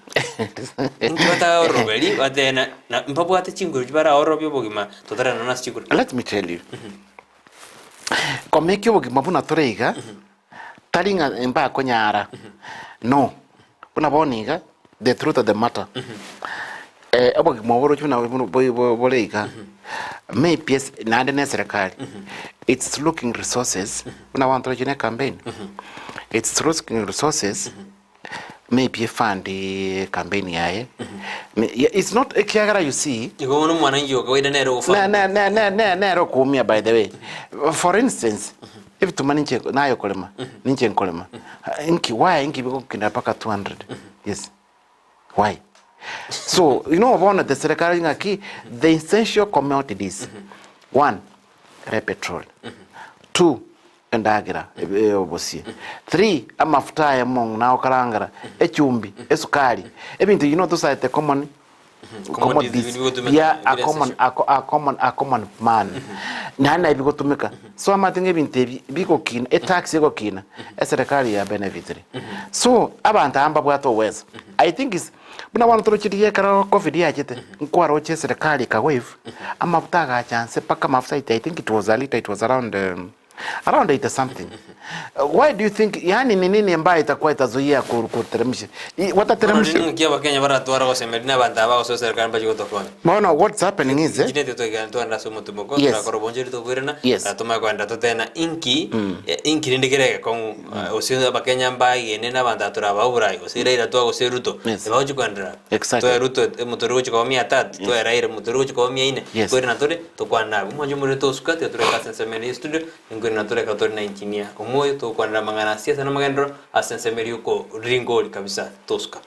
B: Inki bataoroberi batebe na na mbabwate chinguru chibaraorobie obogima totarenda nonya ase chikura?
A: Let me tell you, komeka obogima buna tore iga, tari ng'a mbakonyara, no. Buna bono iga, the truth of the matter, obogima obo oroche buna bore iga, maybe ase naende na eserekari, it's looking resources, buna bono toroche na ecampaign, it's looking resources, maybe efund ecampaign yaye, it's not ekiagera you see,
B: Igo bono omwananchi o kawaida nere ogofund.
A: Nere okoumia by the way. For instance, Ebituma ninche naye okorema, ninche nkorema. Inki, why inki bigokina mpaka 200? Yes. Why? So, you know bono the serikali ng'aki the essential commodities. One, ere petrol. Two, endagera eh, obosie. Three, amafuta aya mong'ina okarangera, echumbi, esukari. Ebinto you know those are the common
B: Commodities
A: commodities
B: bigotumeka
A: bia a
B: bire
A: common
B: essential.
A: a co- a common a common man naende naye bigotumeka so amate ng'a ebinto ebi bigokina etax egokina eserekari ya benefitire so abanto aba mbabwate oweso i think is buna bono toroche riria ekero covid yachete nkwaroche eserekari eka waive amafuta agacha nse mpaka amafuta i think it was a litre it was around Around 80 something. Why do you think yani ni nini ambayo itakuwa itazuia kuteremsha? Watateremsha.
B: Bono ninki abakenya baratware gosemeria na abanto aba gosoa eserekari mbache gotokonya?
A: Bono what's happening is
B: Inki nete toigane twende ase omotumo
A: Yes.
B: torakora obonchori tokoirana
A: Yes.
B: tomanye kogenda totena inki inki rende kere egekong'u gose abakenya mbaegene na abanto aba torabaa oborai gose Raila twa gose Ruto
A: Yes.
B: ebagochi koenderera
A: Exactly.
B: Toe Ruto omotori gochia koba mia tatu toe Raila omotori gochia koba mia ine
A: Yes.
B: koirana tore Tokwane nabwo mwanche omorero tosuka tiga toreke ase ensemo ere y'estudio, nkoirana toreke tore na engineer omoyo togokwanera amang'ana a siasa na amagenderero ase ensemo ere y'okoringori kabisa tosuka.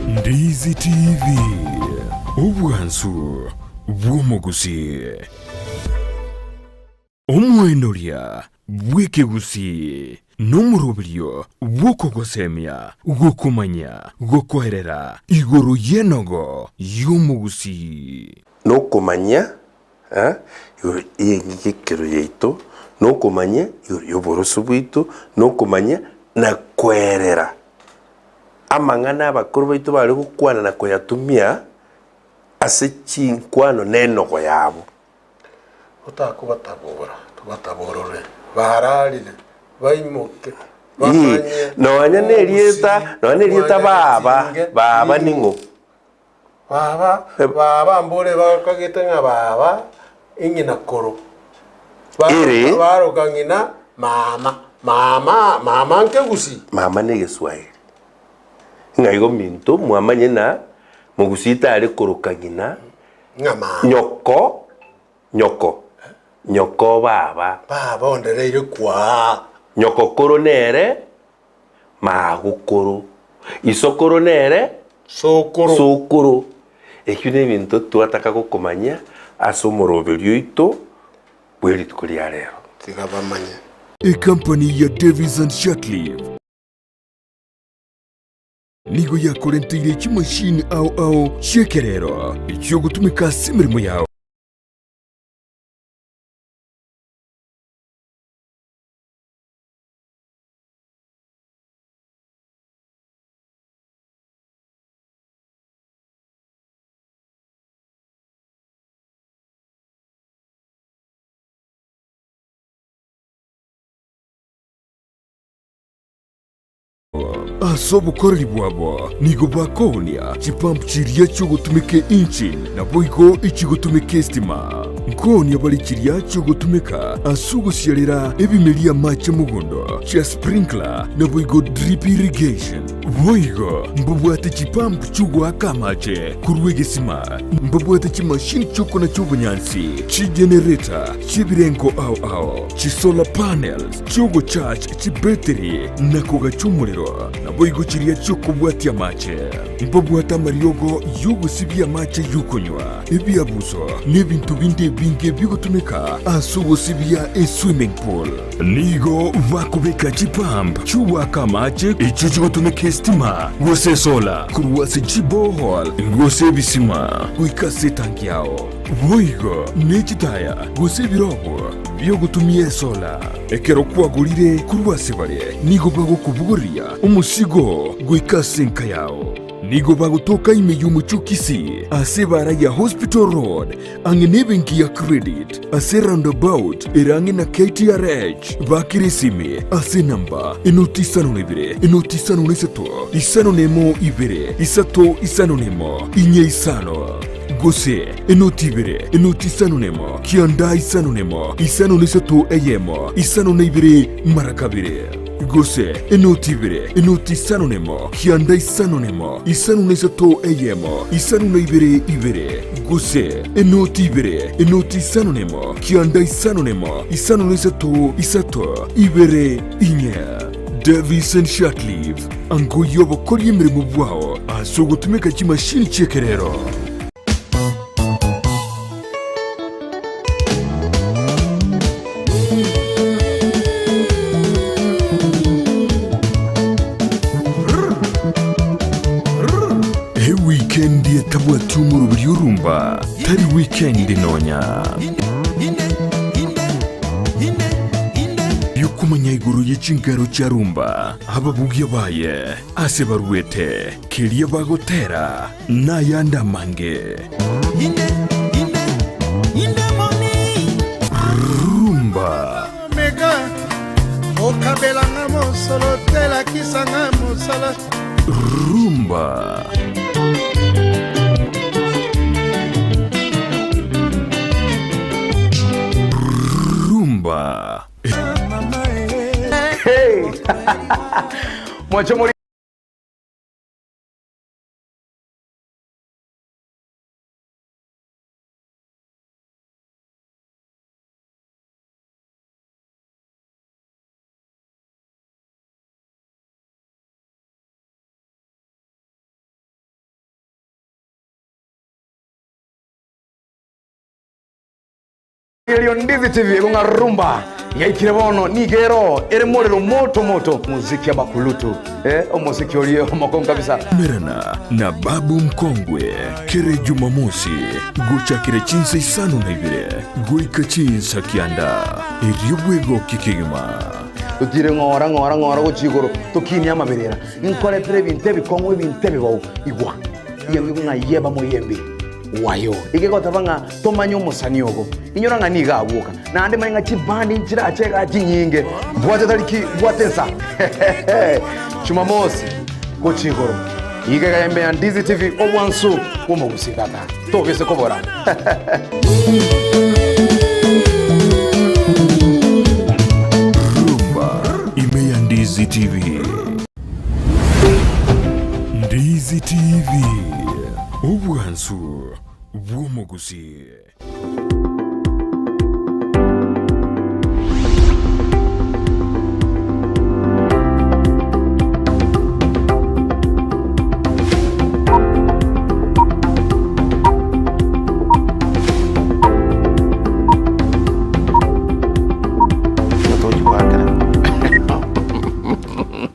C: Ndizi TV, obwansu bw'omogusi. Omwenoria bw'ekegusii nomoroberio bw'okogosemia, gokomanya, gokoerera igoro y'enogo y'omogusii.
D: Nokomanya igoro y'eng'igekero yaito, nokomanya igoro y'oboroso bwaito, nokomanya na kwerera amang'ana abakoro baito bare gokwana na koyatumia ase chinkwano na enogo yabo.
E: Otakobatabora, tobataborore, bararire, baimoke,
D: Ii,
E: bamanye
D: nonya nerieta,
E: obosiri
D: nonya nerieta
E: bwa
D: baba,
E: Nyagetinge
D: baba
E: ning'o.
D: ning'o?
E: Baba, baba mbore bakagete ng'a baba eng'ina koro.
D: Ere.
E: Baroka baroka ng'ina mama. Mama, mama nkegusi.
D: Mama ne egeswahili. Ng'a igo minto mwamanye na mogusii tare koroka ng'ina
E: Ng'a mama.
D: nyoko nyoko nyoko baba.
E: Baba ondereire kwaa.
D: Nyoko koro nere Magokoro, isokoro nere
E: Sokoro.
D: sokoro. Ekio nebinto twataka gokomanyia ase omoroberio oito bwe rituko ria rero.
E: Tiga bamanye.
C: Ekampani ya Davies and Shatliff nigo yakorenteire chimashini ao ao chi'ekerero echiogotumeka ase emeremo yao. Ase obokoreri bwabo nigo bakoonia chipump chiria chiogotumeka engine naboigo echigotumeka estima. Nkoonia bare chiria chiogotumeka ase ogosiarera ebimeria amache mogondo chia sprinkler naboigo drip irrigation. Boigo mbabwate chipump chiogoaka amache korwa egesima, mbabwate chimashini chiokonacha obonyansi, chigenerator chi'ebirengo ao ao, chisolar panels, chi'ogocharge chibetiri na kogacha omorero, naboigo chiria chi'okobwatia amache. Mbabwate amariogo y'ogosibia amache y'okonywa, ebiabuso, na ebinto binde ebinge bigotumeka ase ogosibia eswimming pool. Nigo bakobeka chipump chi'ogoaka amache echio chigotumeka esitima gose esola korwa ase chiborehole gose ebisima goika ase etanki yao. Boigo ne chitaya gose ebirogo bi'ogotumia esola. Ekero kwagorire korwa ase bare, nigo bagokobogoria omosigo goika ase enka yao. Nigo bagotoka ime y'omochie o Kisii ase ebaara ya Hospital Road ang'e nebenki ya Credit ase roundabout ere ang'e na KTRH. Bakere esimi ase enamba enoti isano na ibere, enoti isano na isato, isano na emo ibere, isato isano na emo, inye isano. Gose enoti ibere, enoti isano nemo, kianda isano nemo, isano na isato eyemo, isano na ibere mara kabere. Gose enoti ibere, enoti isano nemo, kianda isano nemo, isano na isato eyemo, isano na ibere ibere. Gose enoti ibere, enoti isano nemo, kianda isano nemo, isano na isato isato ibere inye. Davison Shatliff, angoyia obokoria emeremo bwao ase ogotumeka chimashini chi'ekerero. Ewikendi etabwati omoroberi orumba tari wikendi nonya. Y'okomanya igoro ye chingero chia rumba, ababugia baye, ase baruete, keria bagotera, na ayande amange. Rumba. Rumba. Rumba.
F: Hey! Mwanche mori Erio Ndizi TV ekong'a rumba yaikire bono nigo ero ere morero moto moto muziki abakulutu eh, omosiki orie omokongu kabisa.
C: Merana na Babu Mkongwe kere Jumamosi gochakera chinsa isano na ibere goika chinsa kianda erio bwegokie kegima.
F: Totire ng'ora ng'ora ng'ora gochia igoro tokinie amaberera nkoretere ebinto ebikong'u ebinto ebibou igwa Iyeng'u ng'a yeba moyembe wayo egegoteba ng'a Tomanye omosani obo. Inyora ng'a nigo agwoka. Naende manye ng'a chibandi nchirache igaa chinyinge. Bwate tariki, bwate ensa. Jumamosi, gochia igoro. Iga iga ime ya Ndizi TV, obwansu bw'omogusii tata. Tobise kobora.
C: Rumba ime ya Ndizi TV. Ndizi TV, obwansu bw'omogusii.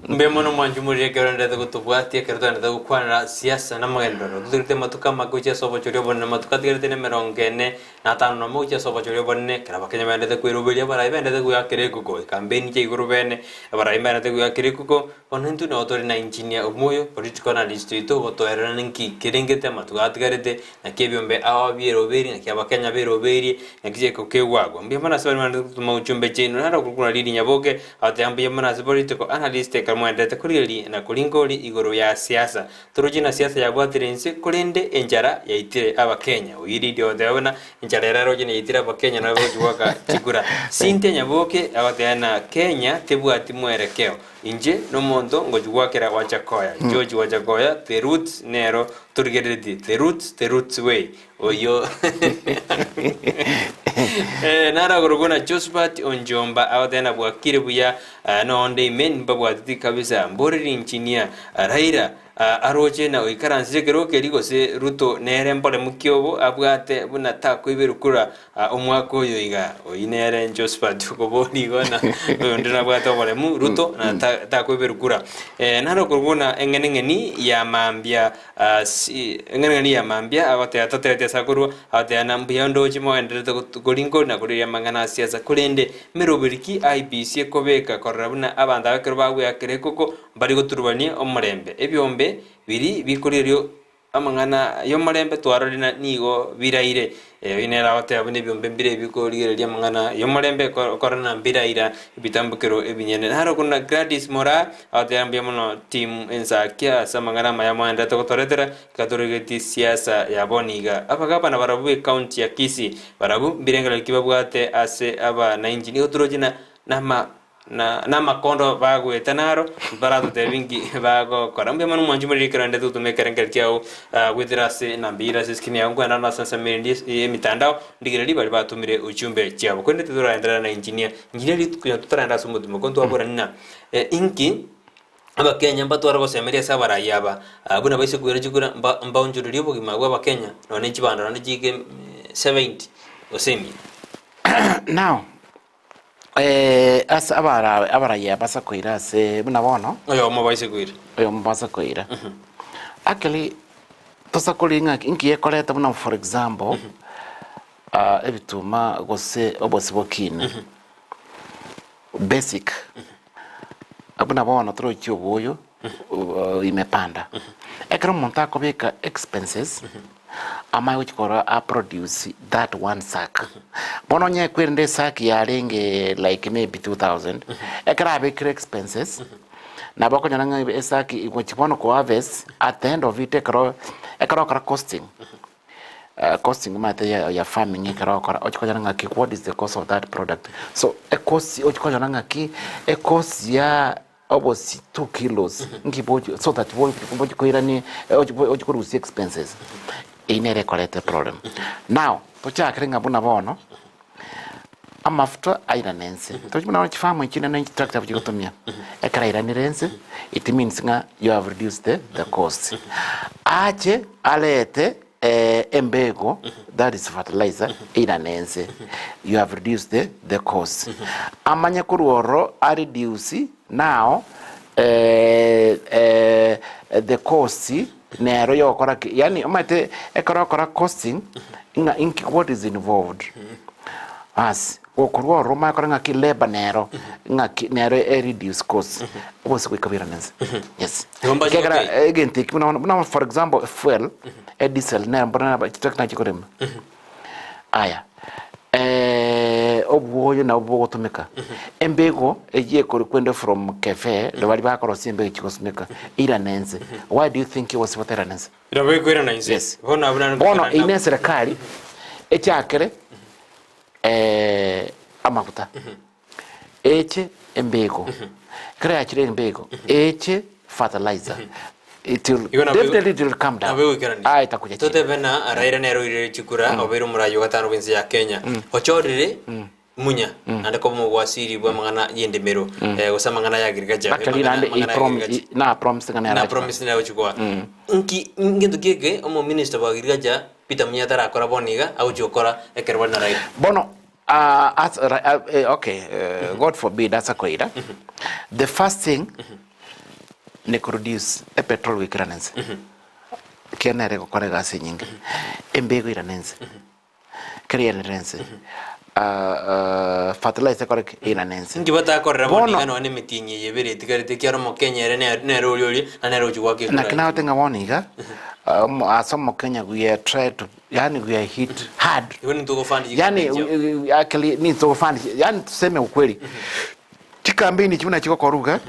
B: Mbuya mono mwanche omoriri ekero oenderete gotobwatia ekero twaenderete gokwanera siasa na amagenderero. Totigerete amatuko amake gochia ase obochori obonene, amatuko atigerete na emerongo ene na atano nomo gochia ase obochori obonene, ekero abakenya baendete kweroberia abarai baendete goakera ekuko, ekampeni chia igoro bene, abarai mbaendete goakera ekuko, bono intwe nabo tore na engineer omoyo, political analyst oito ogotoerera ninki kerengete amatuko atigarete, naki ebiombe ao bieroberie, naki abakenya beroberie, naki chiaiko kegwagwa. Mbuya mono ase baria baendete gotoma uchumbe chiaino, naro okorokwa na Lily Nyaboke, Agoteeba mbuya mono ase political analyst ekero mwaendete. moenderete korigereria na koringori igoro ya siasa. Toroche na siasa yabwatire inse korende enchara yaitire abakenya. Oyio Lydia ogoteba buna enchara ere aroche neyaitire abakenya nabo bagochia goaka chikura. Cynthia Nyaboke agoteba na Kenya tebwati mwerekeo. Inche nomonto ngochia goakera Wajakoya. George Wajakoya the roots nero torigereretie the roots the roots way. Oyio Eh, naragorokwa na Josephat Onjomba agoteba na bwakire buya eh, nonde ime mbabwateti kabisa mboreri engineer Raila ah, aroche na oikaransire ekero keri gose Ruto nere mboremu ki obo abwate buna takoiberwa kura ah, omwaka oyo iga oyio nere Josephat okoboria igo na oyonde nabwate oboremu Ruto na ta- takoiberwa kura eh, narokorwa buna eng'eneng'eni ya mambia Eng'enang'eni ya mambia agoteba totebetie ase akorua, agoteba na mbuya ndoche mogendererete koringoria na korigereria amang'ana a siasa. Korende meroberi ki IEBC ekobeka korora buna abanto aba ekero bagweakera ekoko mbari goturubania omorembe? Ebiombe biri bikorigereria amang'ana y'omorembe twarorire na nigo biraire. Oyio nere agoteba buna ebiombe mbire bikorigereria amang'ana y'omorembe korana mbiraira ebitambokero ebinyene. Naro korwa na Gladys Moraa agoteba mbuya mono team Ensakia ase amang'ana amaya mwaenderete gotoretera ekatorigeretie siasa ya bono iga. Abagabana barabwo be county ya Kisii barabwo mbirengererio ki babwate ase abanainchi nigo toroche na nama Na namakondo bagoeta naro, mbaratotebi inki bagokora. Mbuya mono mwanche morire ekero naende togotoma ekerengerio kiao goetera ase enamba eyio ere ase escreen yao nkoenda ande ase ensemo erinde y'emitandao ndigererie baria batomire uchumbe chiabo. Korende titoraenderera na engineer, engineer rituko konya totarenda ase omotimo ko ntwaborani ng'a inki abakenya mbatware gosemeria ase abarai aba buna baise koira chikura mba mbaonchorerie obogima bwa abakenya nonye ne chibando naende chiike 70 gose emia.
A: Now, Eh, ase abara abarayia basa koira ase buna bono
B: Oyomo baise koira.
A: oyomo basa koira actually tosa koria ng'a inki ekoreta buna for example ah, ebituma gose obosi bokine basic buna bono torochie oboyo uh, imepanda ekero omonto akobeka expenses Amanye gochia korora a produce that one sack. Bono onye kwerende esack yarenge like maybe 2000, ekero abekire expenses, nabo okonyora ng'a esack gochia bono ko harvest at the end of it ekero ekero okora costing, costing omanyete ya ya farming ekero okora ochia konyora ng'aki what is the cost of that product. So ecost ochia konyora ng'aki ecost ya Obosie 2 kilos nki bochi so that bochi koirani ochi korusia expenses eyio nere ekoreta eproblem. Now tochakere ng'a buna bono amafuta airane ense tochi buna bono chifarm echi nene chitractor nabo chigotumia ekero airanire ense it means ng'a you have reduced the the cost. Ache arete embego that is fertilizer eirane ense you have reduced the, the cost. Amanye korwa ororo a reduce now eh, eh, the cost nero yokora ki yani omanyete ekero okora costing ng'a inki what is involved As gokorwa ororo omanye kore ng'aki labour nero ng'aki nero e reduce cost obose goika bwirane inse yes
B: Igo mbache
A: ekiagera
B: gotebia.
A: egento eki buna bono buna for example fuel e diesel nero mbuna naba chitruck nachi korema aya obwoyo nabo bogotumeka embego eywo ekore kwende from cafe baria bakorosia embego chigosumeka eirane inse why do you think gose botairana inse.
B: Nabo ekoirana inse.
A: Yes.
B: Bono abwo nare
A: Bono
B: ngoikera
A: eye
B: nabo.
A: neserikari echakere eh, amaguta eche embego ekero yachire embego eche fertilizer it will
B: Igo nabo
A: definitely it will come down
B: nabo egoikerania.
A: Ah, etakuja chini
B: Totebe na Raila nere oirire chikura obeire omoraia o gatano bw'ense ya Kenya. Ochorire Munya, naende koba omogwasiri bw'amang'ana y'endemero, eh, gose amang'ana y'agriculture,
A: Actually
B: amang'ana
A: naende he
B: amang'ana
A: prom-
B: y'agriculture.
A: he- na promise ng'a nere
B: Na
A: ache
B: promise nere agochi koa. Nki ngento ki eke omominister bwa agriculture Peter Munya atarakora bono iga agochi gokora ekero bare na Raila?
A: Bono ah, as, ra- ah, eh, okay eh, god forbid ase koira the first thing ni kureduce epetrol goikerana ense ekiagera nere egokora egasi enyinge embego irane ense Ekero iranire ense fertilizer ekore ki? Eirane ense.
B: Inki batakorera bono
A: Bono
B: iga nonya nemetienyi eye ebere etigarete ekiagera omokenya ere nere nere oria oria na nere ogochia goaka ekura
A: Naki nagote ng'a bono iga ase omokenya we are try to yaani we are hit hard.
B: Igo nintwe gofund
A: Yaani
B: chikambi chiabo.
A: actually nintwe gofund yaani tuseme ukweli chikampeni echi buna chigokorwa iga.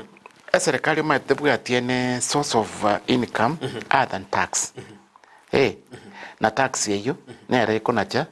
A: Eserekari omanyete tebwati any source of income other than tax. Eh, na tax eyio nere ekonacha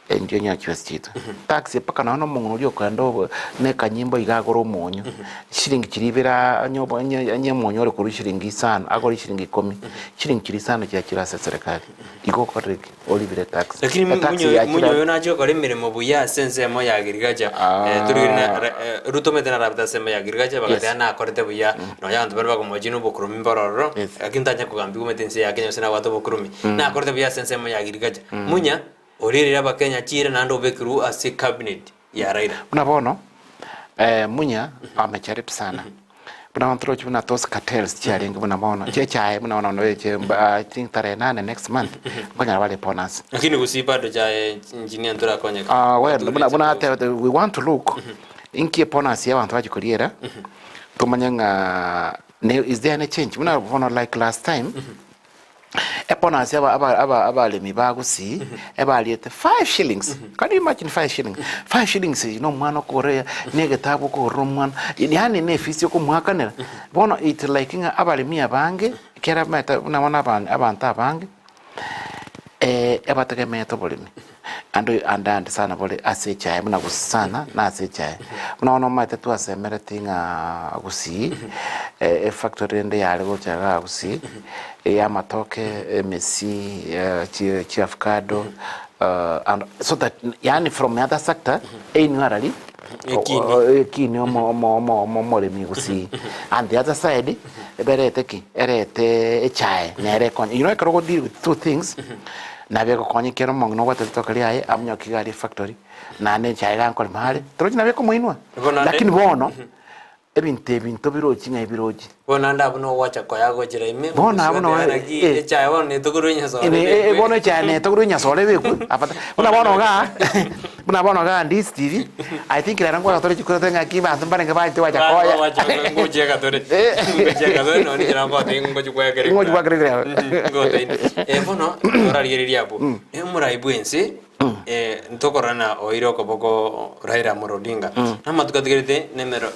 A: enchwe onye chibesa chiaito. Tax mpaka nonya na omong'ina oria okogenda obo na ekanyimbo iga agore omonyo, chiringi chiria ibere aa onye obo onye onye omonyo ore korwa chiringi isano agore chiringi ikomi, chiringi chiria isano chiachire ase eserekari. Igo okorire ki? Oribire etax.
B: Lakini
A: Etax
B: munyo
A: yachire
B: munyo oyo nachia gokora emeremo buya ase ensemo ya agriculture
A: Ah.
B: torigere na ra- eh, Ruto omanyete narabete ase ensemo ya agriculture bagateba
A: Yes.
B: nakorete buya nonya abanto baria bakomochia na obokuromi mboro ororo
A: Yes.
B: lakini tanya kogambigwa omanyete ense ya Kenya gose nabwate obokuromi nakorete buya ase ensemo ya agriculture munya orierire abakenya chire naende obekirwe ase cabinet ya Raila.
A: Buna bono Munya amejaribu sana buna bono torochi buna those cartels chiarenge buna bono chie echae buna bono eche I think tarehe nane next month nkonyora bare bonus.
B: Lakini gusii bado chae engineer ntorakonyeka.
A: Ah, well, buna buna atebete we want to look inki ebonus ya abanto bachi koriera tomanye ng'a ne is there any change buna bono like last time Ebonus aba aba aba abaremi ba Gusii ebariete five shillings. Can you imagine five shillings? Five shillings eyio na omwana okogora ya na egetabu okogorera omwana, yaani na efees okomoakanera. Bono it like ng'a abaremi abange, ekero omanyete buna bono aba abanto abange, ebategemeete oboremi. Ande ande ande sana bore ase echae buna gose sana na ase echae. Buna bono omanyete twasemereti ng'a gusii, efactory ende yare gocha igaa gusii, ya amatoke, emesi, chi chiavocado, and so that yaani from other sector einwe arari
B: Ekini.
A: ekini omo omo omo omo omoremi gusii. And the other side, eberete ki? Erete echae nere ekonya. You know ekero ogo deal with two things, Nabo egokonya ekiagera omong'ina obwate ritoke riaye amonyoke iga aria efactory, naende echae iga nkorema are, torochi nabo ekomoinwa.
B: Bono naende-
A: Lakini bono, ebinto ebi ntobirochi ng'ai birochi.
B: Bono naende abwo nogocha koya gochera ime,
A: Bono abwo no-
B: naki
A: eh.
B: echae bono netogorwe enyasore
A: Ene- eh,
B: ebekwe.
A: bono echae netogorwe enyasore ebekwe afadha buna bono igaa buna bono igaa Ndisi TV, I think rero nkonya tore chikura tore ng'aki abanto mbarenge baanchete gocha koya.
B: Ngochieka tore.
A: Eh.
B: Ngochieka tore nonye inche nabo ngotebi ngochi kwekera
A: Ngochi gwakera ekura.
B: Ngotebi. Eh, bono orarigereria abwo. Omorai bwa ense eh, ntokorora na oire okoboko Raila Amolo Odinga. Namatuko atigarete nemero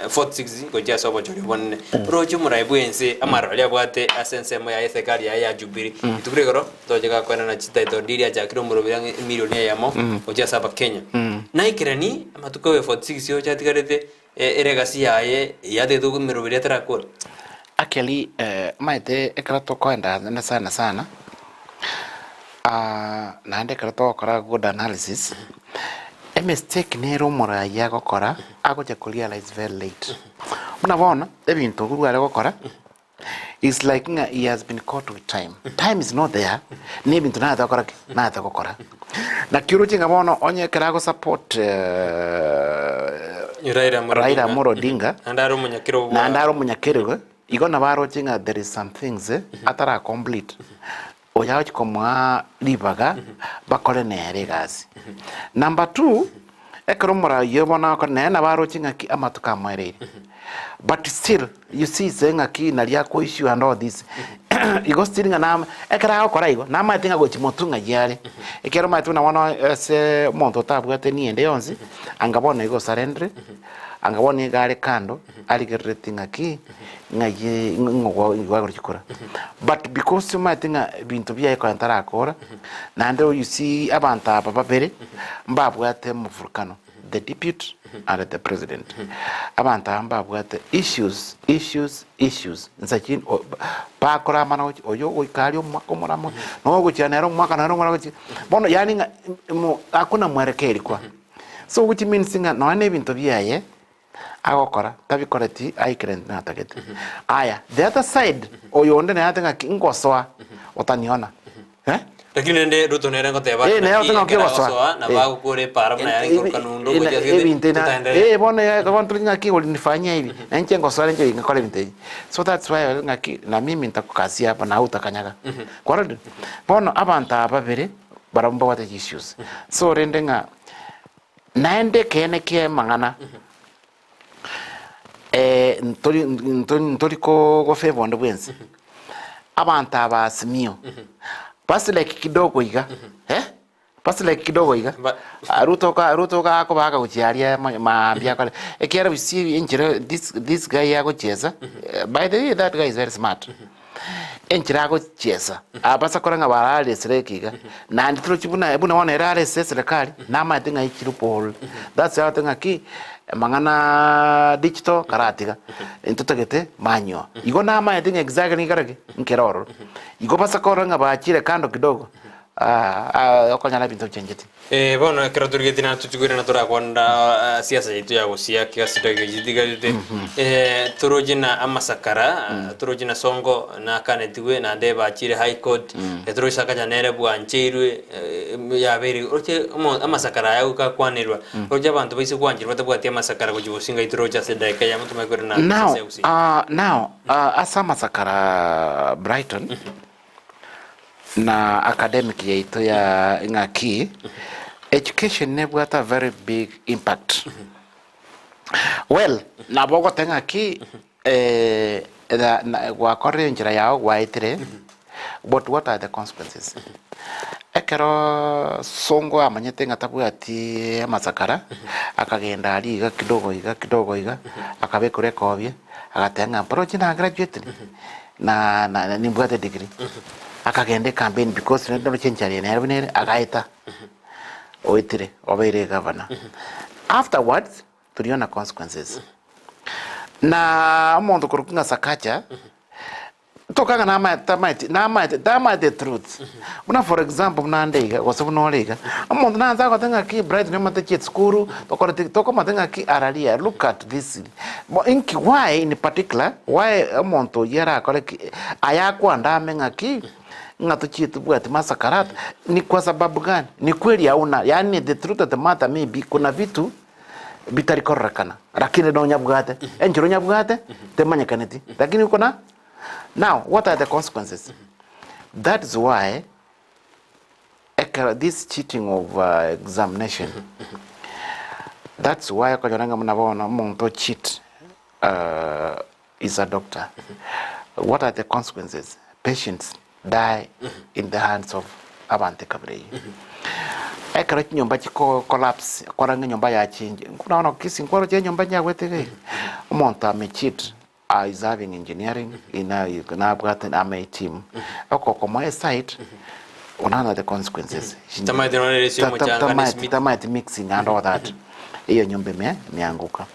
B: 46 gochia ase obochori obonene. Oroche omorai bwa ense amaroro aria abwate ase ensemo yaye eserikari yaye ya Jubilee. Rituko riria igoro Toche gakoenana chititle deed achakire omoroberi ang'e emilioni eyemo gochia ase abakenya. Naikerani amatuko aye 46 oche atigarete eregasi yaye yatagete emeroberi atarakore.
A: Actually omanyete ekero tokoenda ande sana sana, naende ekero togokora good analysis, emistake nere omoraia agokora agocha korealize very late. Buna bono, ebinto Uhuru are gokora. It's like ng'a he has been caught with time. Time is not there, na ebinto nayete gokora ki? Nayete gokora. Naki oroche ng'a bono onye ekero agosupport
B: Raila Amolo
A: Raila
B: Odinga.
A: Amolo Odinga,
B: Naende are omonyakerogo bwa-
A: naende are omonyakerogo, igo nabo aroche ng'a there is some things atara complete, oyo agochi komoa ribaga bakore nere egasi. Number two, ekero omoraia bono agokora nere nabo aroche ng'aki amatuko amoereire. But still you see ise ng'aki nari ako issue and all this igo still ng'a nama ekero agokora igo namaete ng'a gochi motwe ng'ai are. Ekero omanyete buna bono ase omonto otabwate nia ende yonsi, anga bono igo osurrendere, anga bono iga are kando arigerereti ng'aki ng'ai ng'o igo agore chikura. But because omanyete ng'a ebinto biaye konya tarakora, naende you see abanto aba babere mbabwate omofurukano. The deputy and the president abanto aba mbabwate issues issues issues nsa chi bakoramana gochia oyo ogoika aria omwaka omoramo na ogochia nere omwaka nere omoramo gochia bono yaani ng'a mo hakuna mwelekeo erikwa so which means ng'a nonya na ebinto biaye agokora tabikoreti aikerenti natagete. Aya the other side oyo onde nere ate ng'aki ngosoa otaniona eh.
B: Lakini rende Ruto nere ngoteba
A: Eh, nere
B: naki
A: ote ng'aki
B: ekero
A: ogosoa.
B: agosoa nabo
A: Eh.
B: agokora epara buna yarenge koroka Nundo gochia ase
A: Ebinto ina
B: totaenderea.
A: eh bono eh bono tore ng'aki ulinifanyia hivi na inche ngosoa inche ngakora ebinto ebi. So that's why ore ng'aki na mimi nitakukasia hapa na hautakanyaga. Kwarorire? Bono abanto aba babere barabwo mbabwate issues. So rende ng'a Naende ekeene ki'amang'ana, ntori ntori ntori kogofeva onde bwensi, abanto aba Azimio, basi like kidogo iga, eh, Basi like kidogo iga.
B: Ba-
A: Ah, Ruto ka Ruto ka akobaka gochia aria ma- maambia akore. Ekiagera we see enchera this this guy agochiesa. Eh, By the way that guy is very smart. Enchera agochiesa. Abasa kora ng'a bararesire eke iga. Naende torochi buna buna bono ere arese eserekari namaete ng'a echi loophole. That's why agote ng'aki amang'ana digital karatiga. Ntotagete manual. Igo namaete ng'a exactly nkere ki? Nkere ororo. Igo basa korora ng'a bachire kando kidogo. Okonyora ebinto bichengetie.
B: Eh, bono ekero torigetie na tochigwere na torakwanera siasa yaito ya gosia kigasida gechitigarete eh, toroche na amasakara toroche na songo nakanetigwe naende bachire high court eh, toroche sakaja nere bwancheirwe eh, yabeire roche omo amasakara aya goika akwanerwa roche abanto baise gwancherwa batabwati amasakara gochia gosinga intwe roche ase edaika eyemo tomanye korera na
A: Now,
B: siasa ya gusii.
A: now, ase amasakara Brighton, Na academic yaito ya ng'aki education nebwate a very big impact. Well, nabo ogote ng'aki eh, na- na- gwakorire enchera yao gwaetire but what are the consequences? Ekero Sonko amanyete ng'a tabwati amasakara, akagenda aria iga kidogo iga kidogo iga, akabekerwa ekobia, agateba ng'a mpaka na graduated. Na na nimbwate degree akagenda ecampaign because rende noroche enchara eye nere buna ere agaeta oetire obeire egavana afterwards toriona consequences na omonto korokwa ng'a Sakaja tokanga namaete tamaeti namaete tamaete truth buna for example buna ande iga gose buna ore iga omonto nanse agote ng'aki Bright niomanyete chi esukuru tokoreti tokomanyete ng'aki araria look at this Bo inki why in particular why omonto oyio arakore ki aya akwandame ng'aki ng'a tochie tobwati masakarata ni kwa sababu gani? Ni kweli hauna yaani the truth of the matter may be kuna vitu bitari kororekana lakini nonyabwate enchera onyabwate temanyekaneti lakini uko na now what are the consequences? That is why Ekero this cheating of examination that's why okonyora ng'a buna bono omonto o cheat is a doctor what are the consequences patients die in the hands of abanto ekabira eyio. Ekero chinyomba chiko collapse okora ng'a enyomba yachengi buna bono Kisii nkoroche enyomba nyagwete iga iga omonto ame cheat is having engineering ina nabwate ame team okokomoa esite unaona the consequences
B: Tamaeti nonye resi omochanga ne simiti.
A: tamaeti mixing and all that iyo nyomba ime emeanguka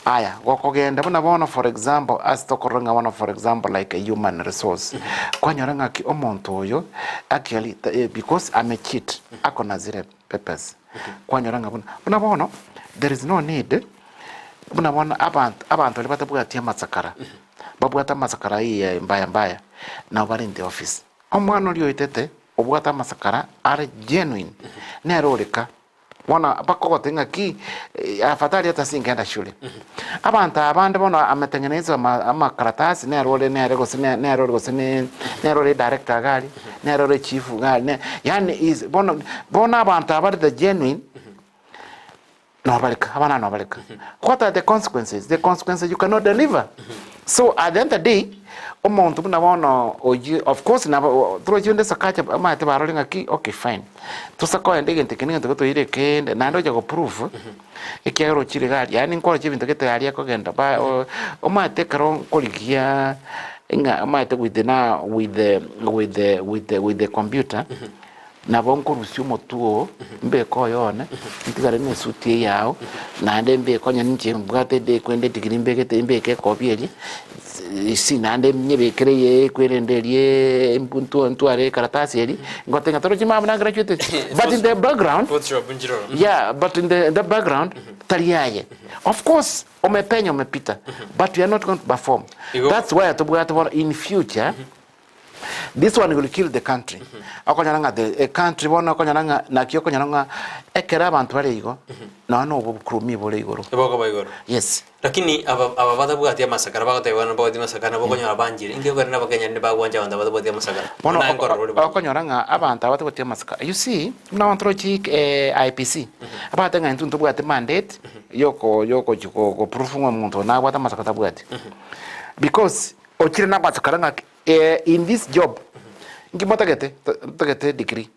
A: aya gokogenda buna bono for example ase tokorora ng'a bono for example like a human resource kwanyora ng'aki omonto oyo actually because ame cheat ako na zire papers kwanyora ng'a buna buna bono there is no need Buna bono abanto, abanto baria batabwati amasakara, babwate amasakara ayio mbaya mbaya, nabo bare in the office. Omwana oria oetete, obwate amasakara are genuine, nere oreka. Bono bakogotebia ng'aki, afadhali hata singenda shule. Abanto aba bande bono ametengeneza ama amakaratasi nere ore nere gose ne nere ore gose ne nere ore director iga aria, nere ore chief iga aria, ne yaani is bono bono abanto aba bare the genuine. Nobareka, abana nobareka. What are the consequences? The consequences you cannot deliver. So at the end of the day, omonto buna bono oyio, of course nabo torochi onde sakacha amaete barore ng'aki okay fine. Tosa koenda egento eke na egento gotoire ekende, naende ocha go prove, ekiagera ochire iga aria, yaani nkoroche ebinto gete aria kogenda ba omanyete ekero nkorigia ng'a omanyete with the now with the with the with the with the computer. Nabo nkorusia omotwe oo, mbeke oyo one, ntigare nesuti eye yao, naende mbeke onye ninche mbwate ede ekwende etigiri mbegete mbeke ekobi eria, isi naende nyebekere eye ekwerende eria ntware ekaratasi eria, ngote ng'a torochi mama na graduated. But in the background,
B: Photoshop nchiroro.
A: yeah, but in the, in the background, tari aye. Of course, omepenya omepita, but you are not going to perform.
B: Igo-
A: That's why tobwate bono in future, This one will kill the country. Okonyora ng'a the a country bono okonyora ng'a naki okonyora ng'a ekero abanto bare igo, nonya na obokurumi bore igoro.
B: Bokoba igoro.
A: Yes.
B: Lakini aba aba batabwati amasakara bagoteba bana babwati amasakara nabo okonyora banchire. Inki okore na abakenya rende bagwancha abanto batabwati amasakara?
A: Bono
B: Buna nkorora ore bono.
A: okonyora ng'a abanto aba batabwati amasakara, you see, buna abanto roche IEBC, abagoteba ng'a intwe ntobwati mandate yoko yogochi go go prove ng'a omonto oyo nabwate amasakara tabwati. Because ochire namasakara ng'aki. In this job, inki motagete? Ntagete degree.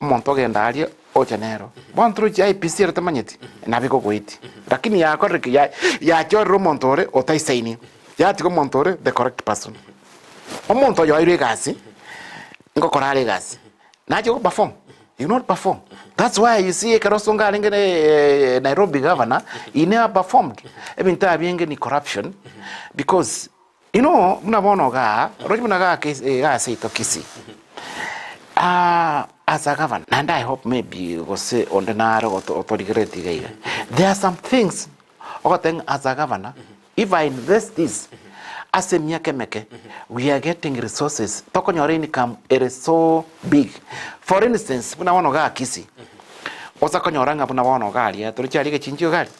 A: Omonto ogenda aria ocha nero. Bono torochi IEBC ere tamanyeti, nabo egogoetia. Lakini yakorire ki? Ya- yachorire omonto ore otaisaini, yatiga omonto ore the correct person. Omonto oyo oirwe egasi, ngokora are egasi, nache go perform, he will not perform. That's why you see ekero Osongo arenge ne Nairobi governor, he never performed. Ebinto ebi ni corruption because You know, buna bono igaa, roche buna igaa Kis- igaa seito Kisii, ah, as a governor, naende I hope maybe gose onde nare oto- otorigereretie iga iga, there are some things ogoteba ng'a as a governor, if I invest this ase emiaka emeke, we are getting resources, tokonyora income ere so big. For instance, buna bono igaa Kisii, osa konyora ng'a buna bono iga aria, toroche aria egechinchio iga aria,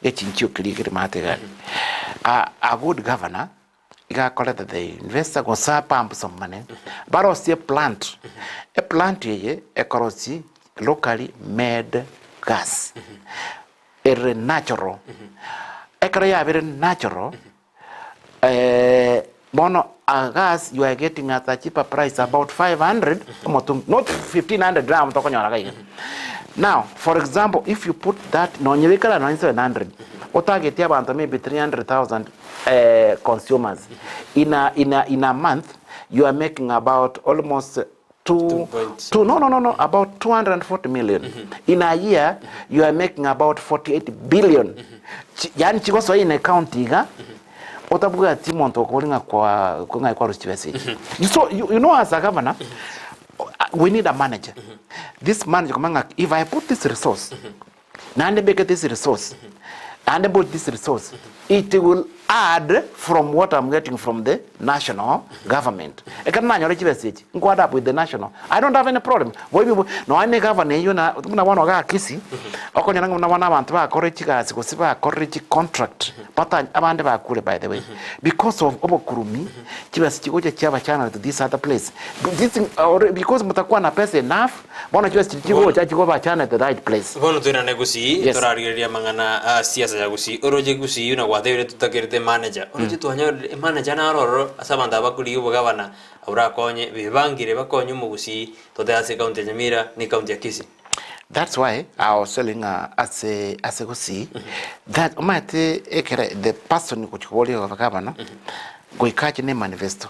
A: egechinchio keria kere maate iga aria. A a good governor iga akorete the investor gose a pump some money, barosie eplant, eplant eye ekorosie locally made gas, ere natural, ekero yabere natural, Bono a gas you are getting at a cheaper price about 500 omotungi not 1500 now tokonyora iga iga. Now for example if you put that nonye bikara nonye 700 otageti abanto maybe 300,000 consumers in a, in a, in a month you are making about almost two, two, no, no, no, no, about 240 million. In a year, you are making about 48 billion. Chi- Yani chigosoa in a county iga, otabwati omonto okobori ng'a kwa kwa ng'ai kwarusia chibesa echi. You So, you, you know as a governor, we need a manager. This manager komanya ng'a if I put this resource, Naende mbeke this resource, naende mbori this resource, it will add from what I'm getting from the national government. Ekero nanyore chibesa echi, nko add up with the national. I don't have any problem. Boibi bo, nonya ne governor eywo na buna bono igaa Kisii, okonyora ng'a buna bono abanto bakorire chigasi gose bakorire chicontract, bata abande bakure by the way, because of obokurumi, chibesa chigocha chiaba channeled to this other place. This thing, or because motakwana pesa enough, Bono chionsi chiria chigocha chikobacha at the right place.
B: Bono toirane Gusii,
A: Yes.
B: torarigererie amang'ana a siasa ya Gusii. Oroche Gusii buna gwatebire totakerete emanager. Oroche twanyorire emanager naro ororo ase abanto aba bakorigia obogavana orakonye bebangire bakonye omogusii totebe ase ecounty ya Nyamira na ecounty ya Kisii.
A: That's why I was telling ase ase Gusii that omanyete ekere the person gochia koboria obogavana goika ache ne manifesto.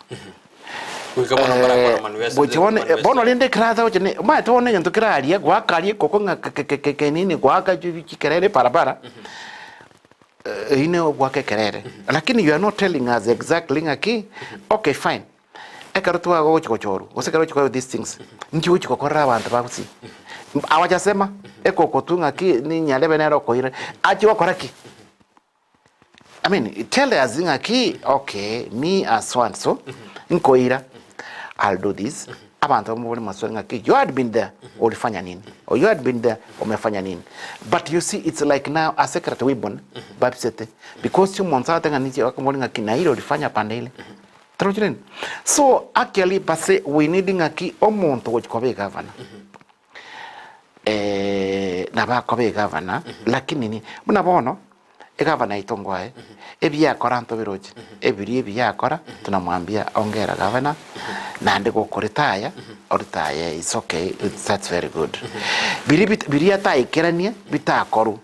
B: Goika bono mbarakora manifesto,
A: Gochia bono
B: manifesto.
A: bono rende ekero aza gocha ne omanyete bono egento kere aria goaka aria ekoko ng'a kekekeke nini goaka chikerere ebarabara, eywo ne ogoaka ekerere. Lakini you are not telling us exactly ng'aki, okay fine, ekero twagochi gochorwa gose ekero ogochi korwa these things, nki ogochi gokorera abanto ba gusii? Hawajasema, ekoko tu ng'aki ninyarebe nere okoira, achie gokora ki? I mean, tell us ng'aki, okay, me as so and so, nkoira, I'll do this. Abanto bamobori maswali ng'aki, you had been there, ulifanya nini? Or you had been there, umefanya nini? But you see, it's like now, a secret weapon, babisete. Because omonto agote ng'a ninche, akomobori ng'aki, na ile ulifanya pande ile. Torochi rende? So, actually, base, we need ng'aki, omonto gochi koba egavana. Nabo akoba egavana, lakini ni buna bono egavana yaito ngwaye, ebiya akora ntobiroche, ebiria ebiya akora tunamwambia ongera gavana, naende gokoritaya oritaye it's okay that's very good. Biria bit biria ataikeranie bitakorwa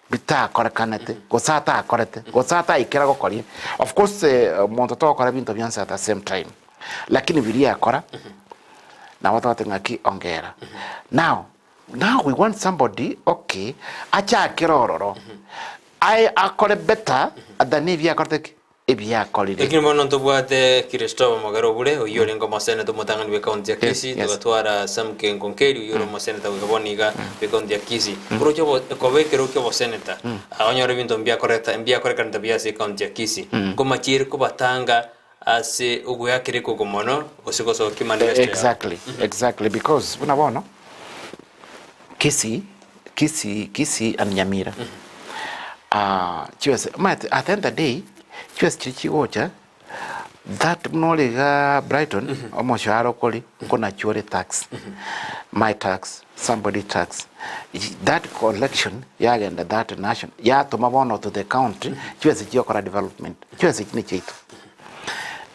A: bitakorekanete gose atakorete gose ataikera gokoria, of course omonto togokora ebinto bionsi at the same time, lakini biria akora nabo togoteba ng'aki ongera. Now, now we want somebody okay achakere ororo aye akore better than ebi akorete ki? Ebiakorire.
B: Lakini bono ntobwate Christopher Mogere Obure, oyio orenge omoseneta omotang'ani bw'ecounty ya
A: Yes,
B: Kisii,
A: yes.
B: togatwara Sam Kengo Nkeri oyio ore omoseneta goika bono iga bw'ecounty ya Kisii. Oroche obo koba ekerogo kia oboseneta, onyore ebinto mbiakoreta mbiakorekanete buya ase ecounty ya Kisii. Nkomachiire kobatanga ase ogoeakera ekoko mono gose gosokia manifesto yabo.
A: Exactly, exactly because buna bono Kisii, Kisii, Kisii and Nyamira ah, chibesa omanyete at the end of the day chibesa chiria chigocha that buna ore igaa Brighton omoshahara okori nkonachwa ore tax, my tax, somebody tax, that collection yagenda that national yatoma bono to the county chibesa chiokora development, chibesa echi nechiaito.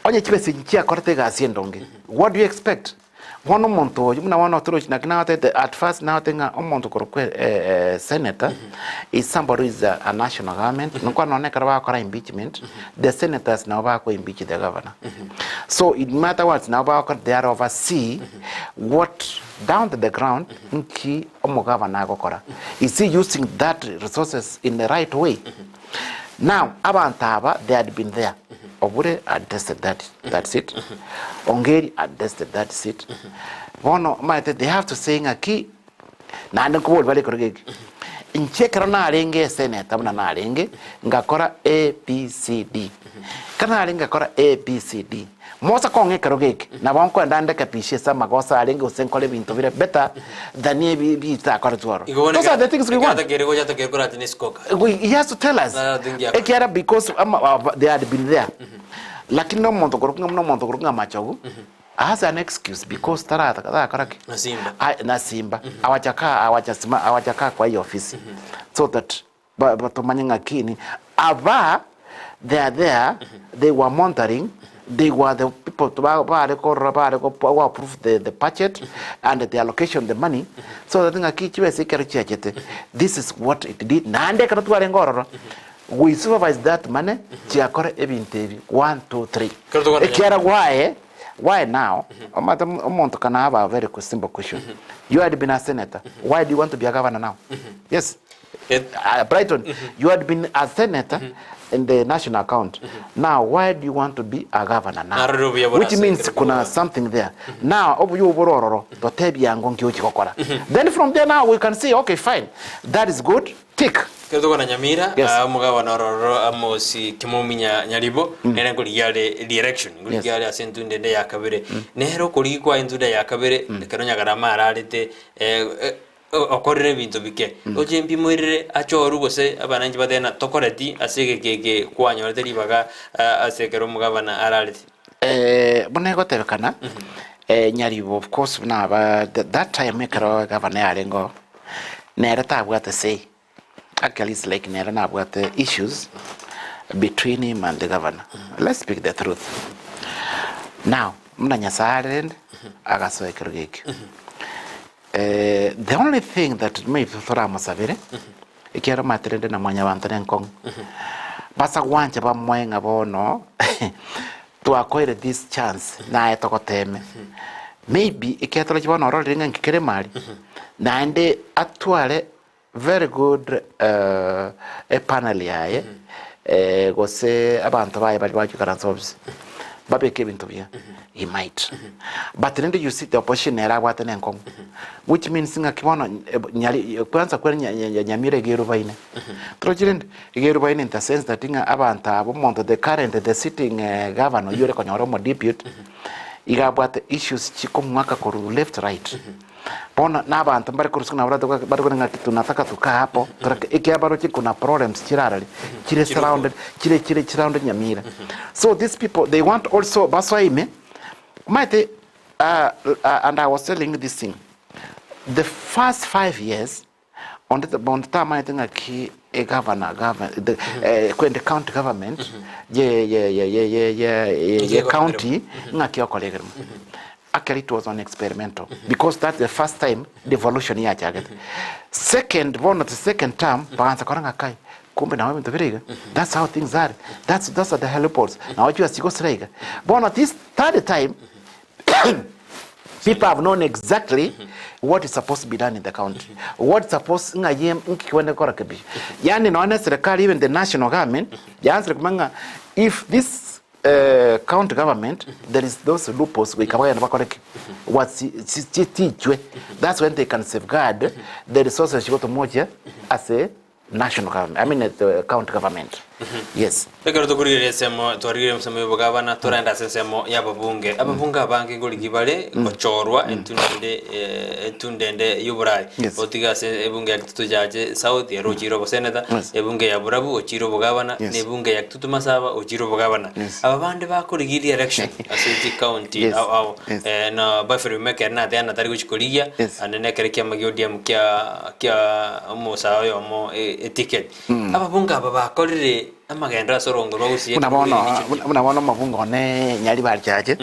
A: Onye chibesa echi chiakorete egasi endonge, what do you expect? Bono omonto oyo buna bono torochi naki nagotebete at first nagoteba ng'a omonto korokwa senator is somebody who is a national government, nokwa nonye ekero bagokora impeachment, the senators nabo bako impeach the governor. So in other words nabo bagokora they are oversee what down to the ground nki omogavana agokora. Is he using that resources in the right way? Now abanto aba they had been there, Obure had tested that that seat, Ongeri had tested that seat, bono omanyete they have to say ng'aki naende nkoboria bare ekero geke, inche ekero narenge eseneta buna narenge ngakora A B C D, ekero narenge ngakora A B C D, mosa kong'a ekero geke nabo nkoenda ndekebishe ase amagoso arenge gose nkore ebinto bire better than ebi bitakoretwe ororo.
B: Igo bono
A: Those are the things we
B: ekero
A: want.
B: atakeire gocha atakeire korati ne scorecard.
A: He has to tell us ekiagera because they had been there lakini omonto korokwa ng'a buna omonto korokwa ng'a machogu has an excuse because tarakora ki?
B: Na simba.
A: Na simba awachakaa awachasima awachakaa kwa hii ofisi so that tomanye ng'aki ni aba they are there they were monitoring they were the people bare korora bare go approve the budget and the allocation the money so that ng'aki chibesa ekero chiachete this is what it did naende ekero twarenge ororo we supervise that money chiakora ebinto ebi one two three
B: Ekero tokwana
A: ekiara why why now omanyete omonto kana aba a very simple question you had been a senator why do you want to be a governor now yes Brighton, you had been a senator in the national account. Now, why do you want to be a governor now?
B: Narorire obuya bore
A: Which
B: ase
A: means
B: ekero
A: kuna
B: ki'obogavana.
A: something there. Now, obuya obo bore ororo, totebia ngo nki ochi gokora. Then from there now we can say, okay, fine, that is good, tick.
B: Ekero tokwana Nyamira,
A: Yes.
B: ah, omogabana ororo Amos Kimomi Nya- Nyaribo, nere nkorigia are re-election, nkorigia
A: Yes.
B: are ase entunda ende ya kabere. Nere okorigia kwaye entunda ya kabere, ekero Nyagarama ararete, eh, eh, Okorire ebinto bike, oche mbimoirere achorwe gose abananchi batebe ng'a tokoreti ase egeka eke kwanyorete ribaga ase ekero omogabana ararete.
A: Buna egotebekana, Nyaribo of course buna aba that time ekero egavana yarenge oo, nere tabwate say, actually it's like nere nabwate issues between him and the governor, let's speak the truth. Now, buna Nyasaye are rende, agasoa ekerogo ekio. The only thing that maybe toramosabere, ekiagera omanyete rende na mwanyabanto nenkong'u, basa gwancha bamoe ng'a bono twakoire this chance naye togoteme, maybe ekiagera toroche bono ororire ng'a nki kere mari, naende atware very good epanel yaye gose abanto baye baria bagochia goikaransa ofisi babeke ebinto buya he might but rende you see the opposition nere abwate na enkong'u which means ng'aki bono nyari kwanza kweri nyamira iga erubaine torochi rende iga erubaine in the sense that ng'a abanto aba omonto the current the sitting governor oywo ore konyora omodepute iga abwate issues chikomwaka korwa left right. Bono nabanto mbare korwa isiko nabo bare kore ng'aki tunataka tukae hapo torake ekiagera baroche kuna problems chirarari chire surrounded chire chire surrounded Nyamira. So these people they want also basoe ime omanyete and I was telling you this thing the first 5 years Onde onde tamanyete ng'aki egavana gava the eh, kwende county government ye ye ye ye ye ye ye ye county ng'aki okora ekeremo. Actually it was an experimental because that's the first time devolution yachagete. Second bono the second term bagansa kora ng'a kai kumbe nabo ebinto bire iga that's how things are that's those are the helpers nabo chigosi gosira iga. Bono this third time People have known exactly what is supposed to be done in the county. What is supposed ng'a ye nki kigwenerete gokora kebisha. Yaani nonya na eserekari even the national government yaansire komanya ng'a if this county government there is those loopholes goika bagende bakore ki? Wasi chitichwe. That's when they can safeguard the resources chigotomwa ase National government, I mean the county government. Yes.
B: Ekero tokorigereria ensemo twarigereria ensemo y'obogabana torende ase ensemo y'ababunge. Ababunge abange ngorigi bare gochorwa entunda ende entunda ende y'oboraai.
A: Yes.
B: Otige ase ebunge ya Kitutu Chache South ere ochire oboseneta,
A: Yes.
B: ebunge ya Borabu ochire obogabana,
A: Yes.
B: na ebunge ya Kitutu Masaba ochire obogabana.
A: Yes.
B: Aba bande bakorigia re-election ase chicounty
A: Yes.
B: ao ao
A: Yes.
B: na Baferi Omeke ere nateba tari gochi korigia
A: Yes.
B: ande nekere kiama gia ODM kia kia omosae oyomo eticket. Ababunge aba bakorire amagenderero ase orongo rwa gusii
A: Buna
B: ekero
A: bono
B: korigia
A: buna bono omobunge one Nyaribari Chache.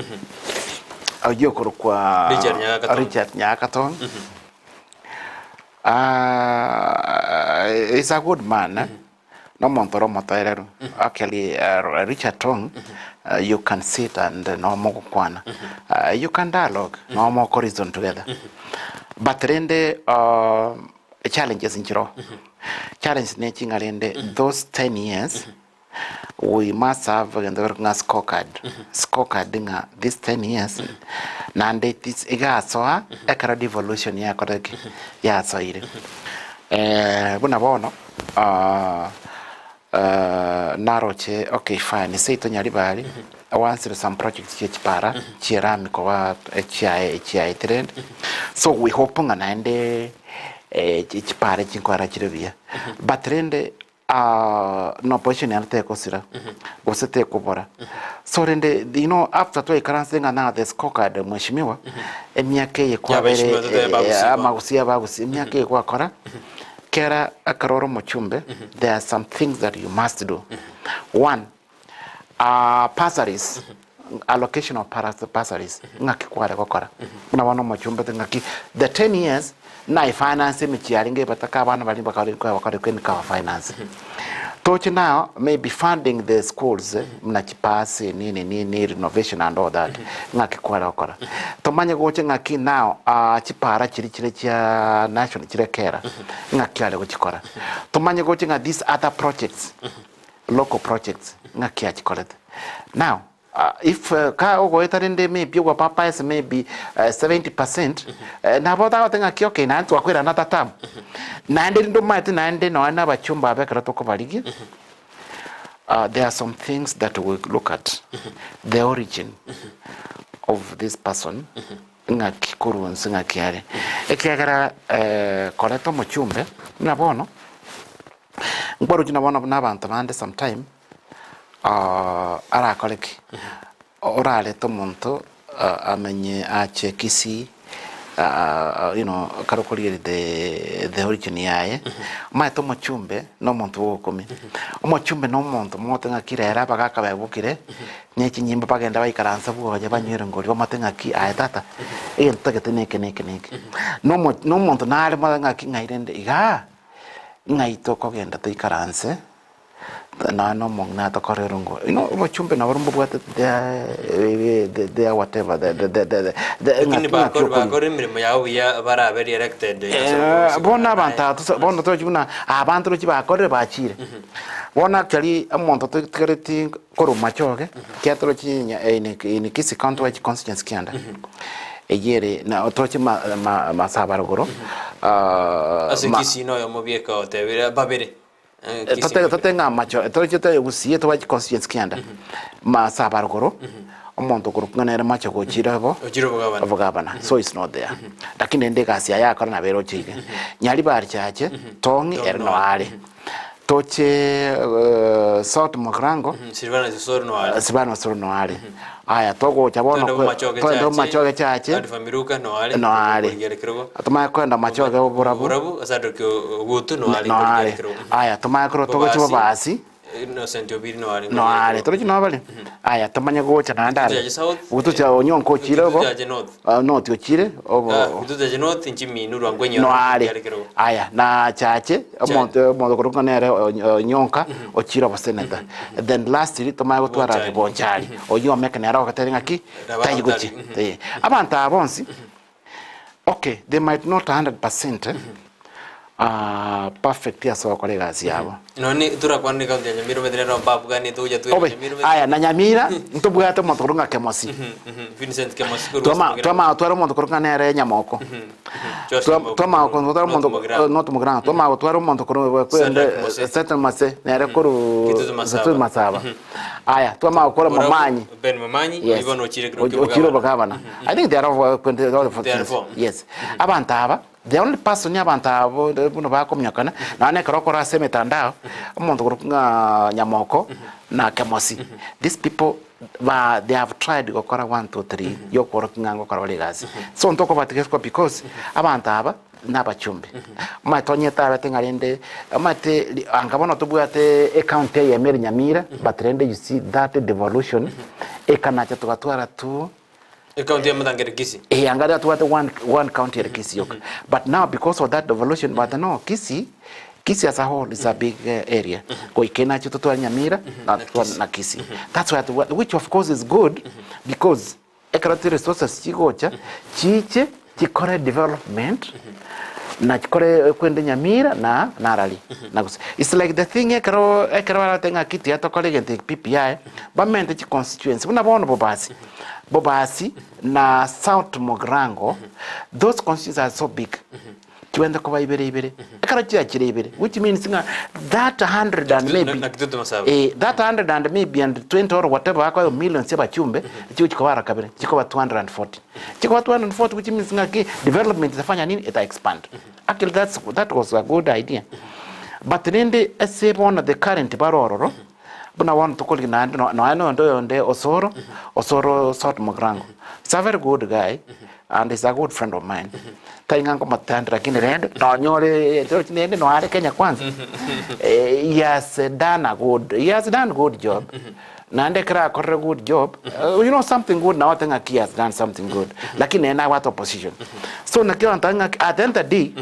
A: Oyio okorokwa
B: Richard Nyagaka Tong.
A: Richard Nyagaka Tong. Is a good man eh? Nomonto ore omotoereru. Actually Richard Tong you can sit and nomogokwana. You can dialogue, nomoko reason together. But rende challenges nchiroo. Challenges nechi ng'a rende those 10 years We must have egento kerokwa ng'a scorecard, scorecard ng'a this 10 years naende it is egasoa ekero devolution yakorire ki? Yasoire. Buna bono naroche okay fine seito Nyaribari wansire some projects chia chipara chia erami koba echiaye echiaetire rende, so we hope ng'a naende chipara echi nkoera chire buya but rende na opposition yane tekosira gose tekobora so rende you know after twaikaranse ng'a now the scorecard mheshimiwa emiaka eye kwabere
B: Yabaheshimiwa totabe bagusiba.
A: amagusia bagusia emiaka eye gwakora kera ekero ore omochumbe there are some things that you must do one Bursaries, allocation of bursaries ng'aki kware gokora buna bono omochumbe ng'aki the 10 years naye finance emechie yarenge ebataka abana baria bakare bakare nkawa finance toche now maybe funding the schools buna chipasi nini nini renovation and all that ng'aki kware gokora tomanye gocha ng'aki now chipara chiria chire chia national chire kera ng'aki are gochikora tomanye gocha ng'a these other projects local projects ng'aki achikorete. Now if ka ogoeta rende maybe ogwa pass maybe 70% nabo otagote ng'aki okay naende twakoira another term. Naende rende omanyete naende nonya na abachumba aba ekero tokobarigia there are some things that we look at the origin of this person ng'aki korwa inse ng'aki are. Ekiagera koreta omochumbe buna bono. Nkwaroche na bono buna abanto bande sometime arakore ki? Orarete omonto amenye ache Kisii you know ekero okorigereria the the origin yaye, omanyete omochumbe na omonto bwa ogokumia. Omochumbe na omonto mogote ng'aki rero abagaka baebokire, na echinyimbo bagenda baikaransa bwoye banywere ngori bamate ng'aki aye tata, egento totagete neke neke neke. Na omo na omonto nare mobe ng'aki ng'ai rende igaa. Ng'ai tokogenda toikaranse nonya na omong'ina atokore erongo you know obochumbe nabo mbobwate their their whatever the the the the the
B: Lakini
A: ng'aki ng'aki
B: bakore
A: okoria.
B: bakore emeremo yabo buya barabe re-elected
A: Bono abanto aba tosa bono torochi buna abanto rochi bakorire bachire. Bono actually omonto totigareti korwa machoge ekiagera torochi nya in Kisii county which constituency kianda. Eyio ere na toroche ma ma masaba rogoro
B: Ase
A: ma
B: Kisii noyomo bieka otebire babere. Eh, Kisii
A: tote
B: babere.
A: tote ng'a amacho toroche toye gusii tobwate constituency kianda masaba rogoro omonto okorokwa ng'a nere macho gochire bo
B: Ochire obogabana.
A: obogabana so is not there lakini rende egasi yaye akora nabo eroche iga Nyaribari chache Tong'i ere
B: Tong'i noare.
A: noare Toche South Mugirango,
B: Silvana Osoro noare.
A: Silvana Osoro noare. Aya togocha bono
B: Twende Bomachoge
A: twende
B: Chache,
A: Bomachoge Chache
B: Godfrey Miruka noare.
A: noare.
B: Korigera ekerogo.
A: Tomanye koenda Machoge Borabu
B: Borabu, Sadoki Ogutu noare.
A: noare.
B: Korigera ekerogo.
A: Aya tomanye korwa togochia
B: Bobasi.
A: Bobasi
B: Innocent Obiri noare.
A: noare. Torochi nobare? Aya tomanye gocha naende are.
B: Chache South.
A: Gutu cha Onyonka ochire obo.
B: Chache North.
A: North ochire obo.
B: Gutu Chache North nchiminu rwangwenyo.
A: Noare. Aya na Chache omonto omonto okorokwa nere Onyonka ochire oboseneta. Then lastly tomanye gotwara
B: Bonchari.
A: Bonchari. Oyio omeke nere ogotebi ng'aki tari gochia. Eh. Abanto aba bonsi okay they might not 100% perfect ase ogokora egasi yabo.
B: Nonye torakwane ekaunti ya Nyamira omanyete nero mbabuganete gocha twere
A: Obe,
B: Nyamira omanyete.
A: aya na Nyamira ntobwate omonto korwa ng'a Kemosi.
B: Vincent Kemosi korwa
A: Twama
B: ase Mugirango.
A: twamanya gotwara omonto korwa ng'a nere Nyamoko.
B: Josh
A: Twa-
B: Nyamoko
A: twamanya
B: korwa
A: gotwara
B: North
A: omonto
B: Mugirango.
A: North Mugirango. Twamanya gotwara omonto korwa kwende
B: Cedric Mose.
A: Cedric Mose nere korwa
B: Kitutu Masaba.
A: Kitutu Masaba. Aya twamanya gokora
B: Orabu,
A: Momanyi.
B: Ben Momanyi,
A: Yes.
B: oyio bono ochire ekero
A: Ochire
B: ki'obogabana.
A: obogabana. I think they are all all
B: They are four.
A: Yes. Abanto aba The only person abanto abo buna bakominyokana, nonya na ekero okora ase emetandao, omonto okorokwa ng'a Nyamoko na Kemosi, these people ba they have tried gokora one two three yokworokia ng'a ngokora bare egasi. So ntokobatiga isiko because abanto aba na abachumbi. Omanyete onye etabete ng'a rende, omanyete ri anga bono tobwate ecounty eyemo ere Nyamira, but rende you see that devolution, ekanacha togatwara tu.
B: Ecounty ya Mutangere Kisii.
A: Eh, angari atwate one, one county ere Kisii yoka. But now because of that devolution, but no, Kisii, Kisii as a whole is a big area. Goika enacho totware Nyamira na totware na Kisii. That's why which of course is good because ekero ti resources chigocha chiche chikore development na chikore kwende Nyamira na Narari na Gusii. It's like the thing ekero ekero barate ng'aki tiga tokore egento eke PPI bamente chi constituency buna bono Bobasi Bobasi na South Mugirango those constituencies are so big chiwente koba ibere ibere ekero chiachire ibere which means ng'a that hundred and maybe
B: Na Kitutu Masaba.
A: eh, that hundred and maybe and 20 or whatever bakoa millions chia abachumbe chigochi koba ara kabere chikoba 240 chikoba 240 which means ng'a ki development itafanya nini ita expand actually that's, that was a good idea but rende ase bono the current bare ororo Buna bono tokorigia naende no- nonya nonde oyonde Osoro, Osoro South Mugirango. He's a very good guy and he's a good friend of mine. Tari ng'a nkomotandera lakini rende nonyore torochi rende noare Kenya Kwanza. Eh, he has done a good, he has done good job. Naende ekero akorire good job, you know something good nawe ote ng'aki he has done something good. Lakini nere nabwate opposition. So naki ogoteba ng'aki at the end of the day,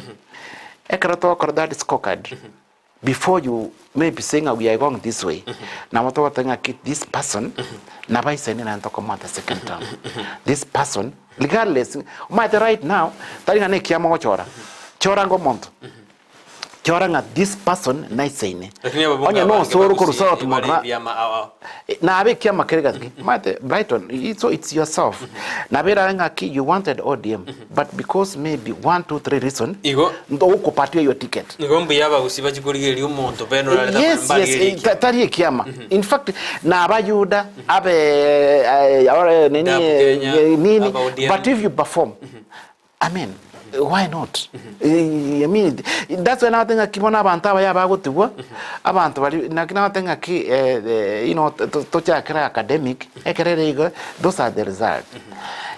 A: ekero togokora that scorecard, Before you maybe say ng'a we are going this way, nabo togoteba ng'a ki this person nabo aisaine naende tokomoa the second term. This person regardless, omanyete right now tari ng'a na ekiama ogochora, chora ng'a omonto, chora ng'a this person naisaine.
B: Lakini ababunge
A: Onye na
B: abange
A: osoro korwa
B: bagusie
A: South
B: ebare
A: Mugirango,
B: ebiama ao ao.
A: Nabe ekiama kere gati omanyete Brighton so it's yourself nabo erabe ng'aki you wanted ODM but because maybe one two three reason
B: Igo
A: ntogokopatiwa your ticket.
B: Igo mbuya abagusii bachie korigereria omonto bene orarete
A: Yes, yes,
B: mbarigererie
A: eh,
B: ekiama.
A: tari ekiama. In fact, na abayuda abe eh, ore nini
B: Dabu Kenya,
A: eh, nini
B: aba ODM.
A: but if you perform I mean, why not? Eh, I mean, that's why nagote ng'aki bono abanto abaya bagotigwa, abanto baria naki nagote ng'aki eh, eh, you know, tochakere academic, ekero ere igo, those are the result.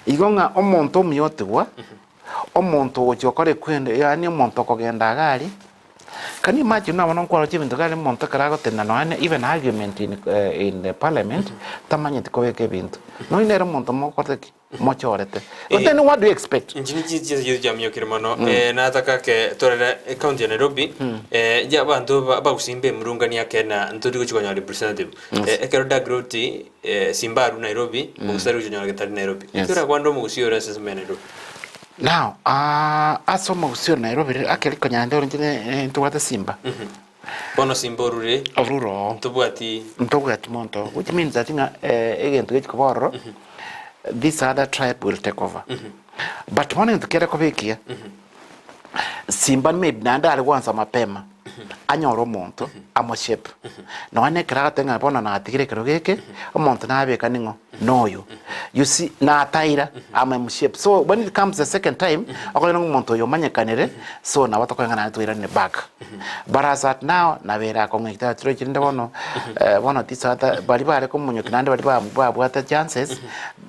A: Igo ng'a omonto omuya otigwa, omonto ogochia gokora ekwende, yaani omonto okogenda iga aria, Can you imagine buna bono nkwaroche ebinto kare omonto ekero agotenena nonya ne even argument in, in the parliament, tamanyeti kobeka ebinto. Nonya nere omonto mokorete ki? Mochorete. But then what do you expect?
B: Inche ni chinsa chiaito chiamiokire mono nataka ke torere ecounty ya Nairobi inche abanto abagusii mbemurungania kena ntori gochi konyora representative ekero Dagroti Simba arure Nairobi omogusii tari gochi konyora getari Nairobi ekero akwande omogusii ore ase ensemo ya Nairobi.
A: Now ase omogusii ore Nairobi akeri konya inde ore inche ntobwate Simba.
B: Bono Simba orure
A: Orure oo.
B: ntobwati.
A: Ntobwati monto which means that ng'a egento gechi koba ororo this other tribe will take over. But bono egento kere koba ekiya, Simba maybe naende are gwansa mapema anyore omonto amoshape. Nonya na ekero agoteba ng'a bono natigire ekero geke, omonto nabeka ning'o? Noyo. You see, nataira amemshape. So when it comes the second time, okonyora ng'a omonto oyo omanyekanire, so nabo tokonya ng'a naende toirane back. But as at now, nabo ere akong'u ekero torochi rende bono, bono this other, baria bare komonyokia naende baria ba babwate chances,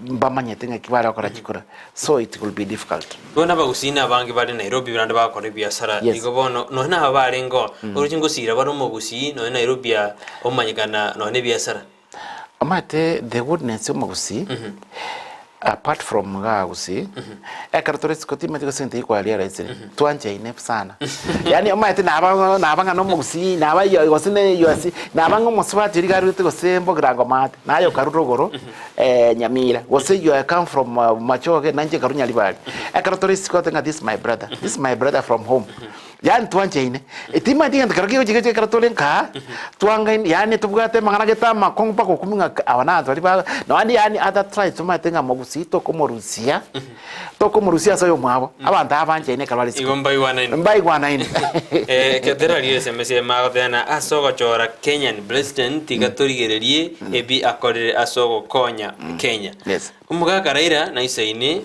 A: mbamanyete ng'aki bare gokora chikura. So it will be difficult.
B: Bono abagusii nabange bare Nairobi naende bagokora ebiasara,
A: Yes.
B: igo bono nonya naba barenge oo, oroche ngosira bare omogusii nonya Nairobi aa omanyekana nonya na ebiasara.
A: Omanyete the goodness y'omogusii apart from igaa gusii, ekero tore isiko timanyeti gose egento gekwarealisire, twanchaine sana. Yaani omanyete naba naba ng'a nomogusii, naba yo gose ne yosi, naba ng'a omosubati oria iga arwete gose mbogirango maate, naye okarwa rogoro Nyamira, gose you are come from Machoge, nainche nkarwa Nyaribari. Ekero tore isiko ote ng'a this is my brother, this is my brother from home. Yaani twanchaine, timanyeti gento kero kegochia gochia ekero tore nkaa, twangaine yaani tobwate amang'ana gete amakong'u mpaka okumia ng'a aba na abanto baria ba nonye yaani other tribes tomanyete ng'a mogusii tokomorusia, tokomorusia ase oyomwabo, abanto aba banchaine ekero bare isiko.
B: Igo mbaigwanaine.
A: Mbaigwanaine.
B: Ekero terarigie esemesi eye magoteba ase ogochora Kenyan president tiga torigererie ebi akorire ase ogokonya Kenya.
A: Yes.
B: Omogaka Raila naisaine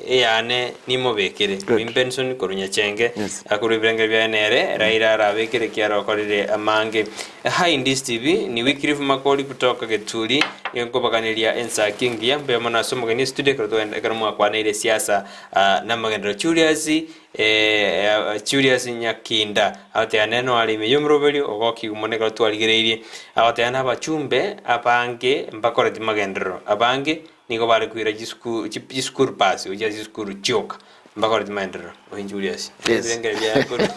B: Eyane nimobekere
A: Good.
B: Win Benson korwa Nyachenge
A: Yes.
B: akorwa ebirengero biaye nere Raila arabekere ekiara okorire amange. Hi Ndisi TV ni Wycliffe Makori kutoka Geturi nkobaganeria ensaki engiya mbuya mono ase omogeni estudio ekero togenda ekero mwakwaneire siasa ah, namagenderero Julius eh, Julius Nyakinda agoteba nere noare ime y'omoroberio ogokigwa mono ekero twarigereirie agoteba na abachumbe abange mbakoreti magenderero abange. Nigo bare koira chisukuru chischool bus gochia ase chisukuru chioka mbakoreti maenderero oyo Julius.
A: Yes.
B: Ebirengere biaye korwa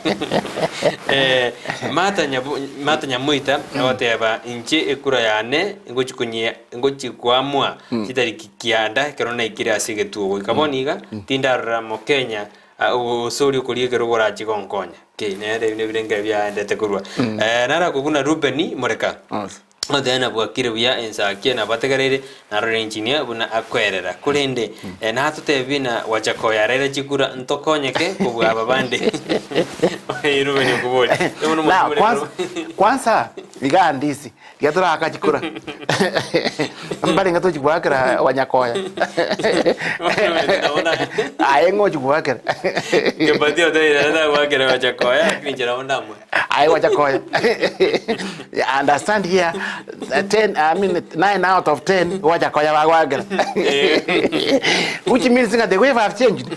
B: Eh, Martha Nyabu- Martha Nyamoita agoteba inche ekura yane ngochi konyia ngochi koamua chitariki kianda ekero naikire ase egetuo goika bono iga tindarora mokenya ah, gose oria okoria ekero orache gonkonya. Kei nere ebi nebirengere biaendete korwa. Eh, narakobuna Reuben Moreka.
A: Yes.
B: Otebe nabwakire buya ensakia nabategereire, narore engineer buna akoerera. Korende eh, natotebie na gwacha koyarera chikura ntokonyeke kobua aba bande. Oye Reuben okoboria. Bono
A: Now,
B: omochie
A: kwanza,
B: more
A: kwanza iga ndisi tiga toraka chikura mbarenge tochigwakera wanyakoya aye ng'o ochigwakera
B: Kebati oteire natagwakera gwacha koya, lakini inche nabo ndamwe.
A: Aye Wajakoya. Understand here, 10, I mean, 9 out of 10, Wajakoya wagwagera. Which means that the wave have changed.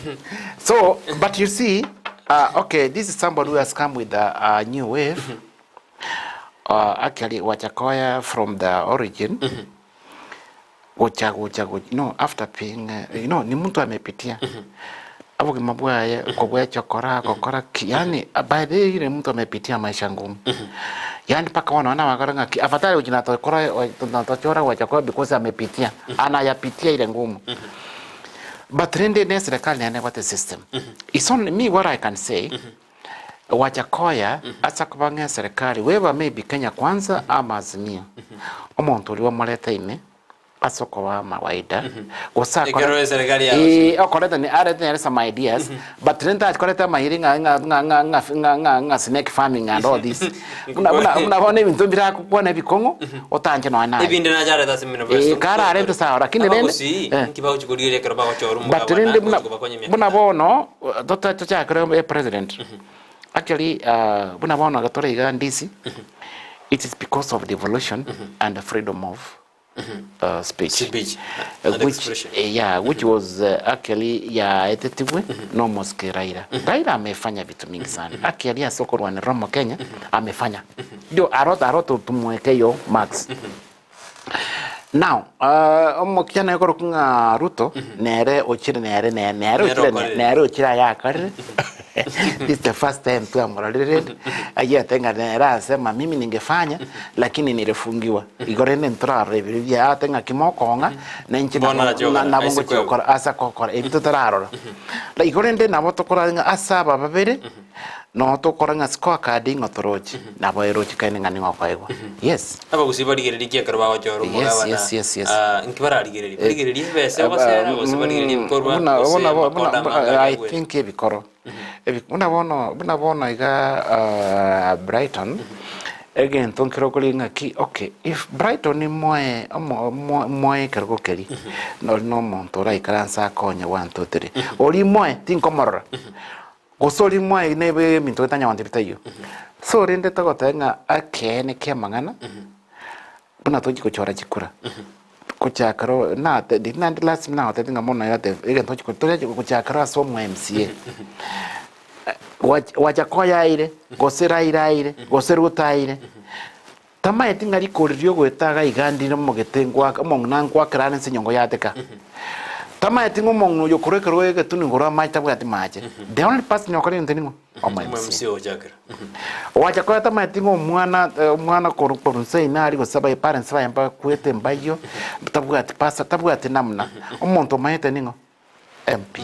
A: So, but you see, okay, this is somebody who has come with a new wave. Actually, Wajakoya from the origin. Gocha gocha gocha no after paying you know ni mtu amepitia obogima bwaye kobwechokora gokora ki yani by the way ni mtu amepitia maisha ngumu yani mpaka wanaona wakora ng'aki afadhali uji natokora natochora Wajakoya because amepitia anayapitia ile ngumu but rende ne serikali nene what the system it's only me what I can say Wajakoya ase koba ng'a eserekari whether maybe Kenya Kwanza ama Azimio omonto oria bamorete ime ase okoba amawaida gose akore
B: Ekero eserekari yarosire.
A: Eh, okoreta ni arete nere some ideas but rende akorete amairi ng'a ng'a ng'a ng'a ng'a ng'a ng'a ng'a snake farming and all this buna buna buna bono ebinto mbirakokwana ebikong'u otanche nonya naye.
B: Ebinde nacharete ase manifesto.
A: Eh, kararente sawa lakini rende
B: Abagusii
A: eh.
B: nki bagochi korigereria ekero bagochora
A: But
B: omogabana
A: rende buna
B: gochi kobakonya emiaka
A: buna
B: etano.
A: bono tota tochakere e president actually buna bono iga tore iga ndisi it is because of devolution and the freedom of speech
B: Speech and
A: which
B: expression.
A: yeah which was actually yaetetigwe na omosike Raila. Raila amefanya vitu mingi sana actually ase okorwanera omokenya amefanya ndio aro aro tumweke yo marks Now, omokiana okorokwa ng'a Ruto, nere ochire nere ne- nere
B: Nere
A: ochire
B: okorire.
A: nere ochire ayakorire. This is the first time twamororire rende, agiete ng'a nere asema mimi ningefanya lakini nilifungiwa. Igo rende ntorarora ebiro biaye ate ng'aki mokong'a, na inche
B: Bono
A: nabo
B: nachia gokora,
A: nabo
B: aise
A: ngochia
B: kwegwa.
A: gokora ase gokora ebi totararora. Igo rende nabo tokora ng'a ase aba babere, Noo tokora ng'a scorecard ing'o toroche, nabo eroche kaende ng'a ning'o okoegwa. Yes.
B: Abagusii barigererie ki ekero bagochora
A: Yes,
B: omogabana?
A: yes, yes, yes.
B: Ah, nki bararigererie? Barigererie ebesa ogosera gose barigererie ebikorwa
A: Buna-
B: gose
A: buna- buna-
B: amakonda
A: buna-
B: amange aria
A: I
B: abwate?
A: think ebikoro. Ebi- Buna bono buna bono iga Brighton, egento nkere okorigia ng'aki okay, if Brighton moe omo omo moe ekerogo keria, nori na omonto oraikaranse akonye one two three, oria moe tinkomorora. Gose oria mwaye nebe ebinto getanya bitaiyo. So rende togoteba ng'a ekeene ki'amang'ana, buna tochi gochora chikura, gochakera o na naende lasima nagotebie ng'a bono yote egento ochi torachi gochakera ase omo MCA, gwacha gwacha koyaire, gose Raila aire, gose Ruto aire, tamaeti ng'a rikori riogoeta iga iga ndire omogete ngwake omong'ina ngwakera are ase enyongo yateka. Tamaeti ng'a omong'ina oyo okorwa ekerogo egetunu igoro amache tabwati mache. The only person okora egento ning'o? Omo
B: Omo
A: MC.
B: MC ogochakera.
A: Ogocha koya tamaeti ng'a omwana omwana korwa korwa nse ime aria gose abaye parents baye mbakwete mbayio, tabwati pasa tabwati namna. Omonto omanyete ning'o? MP.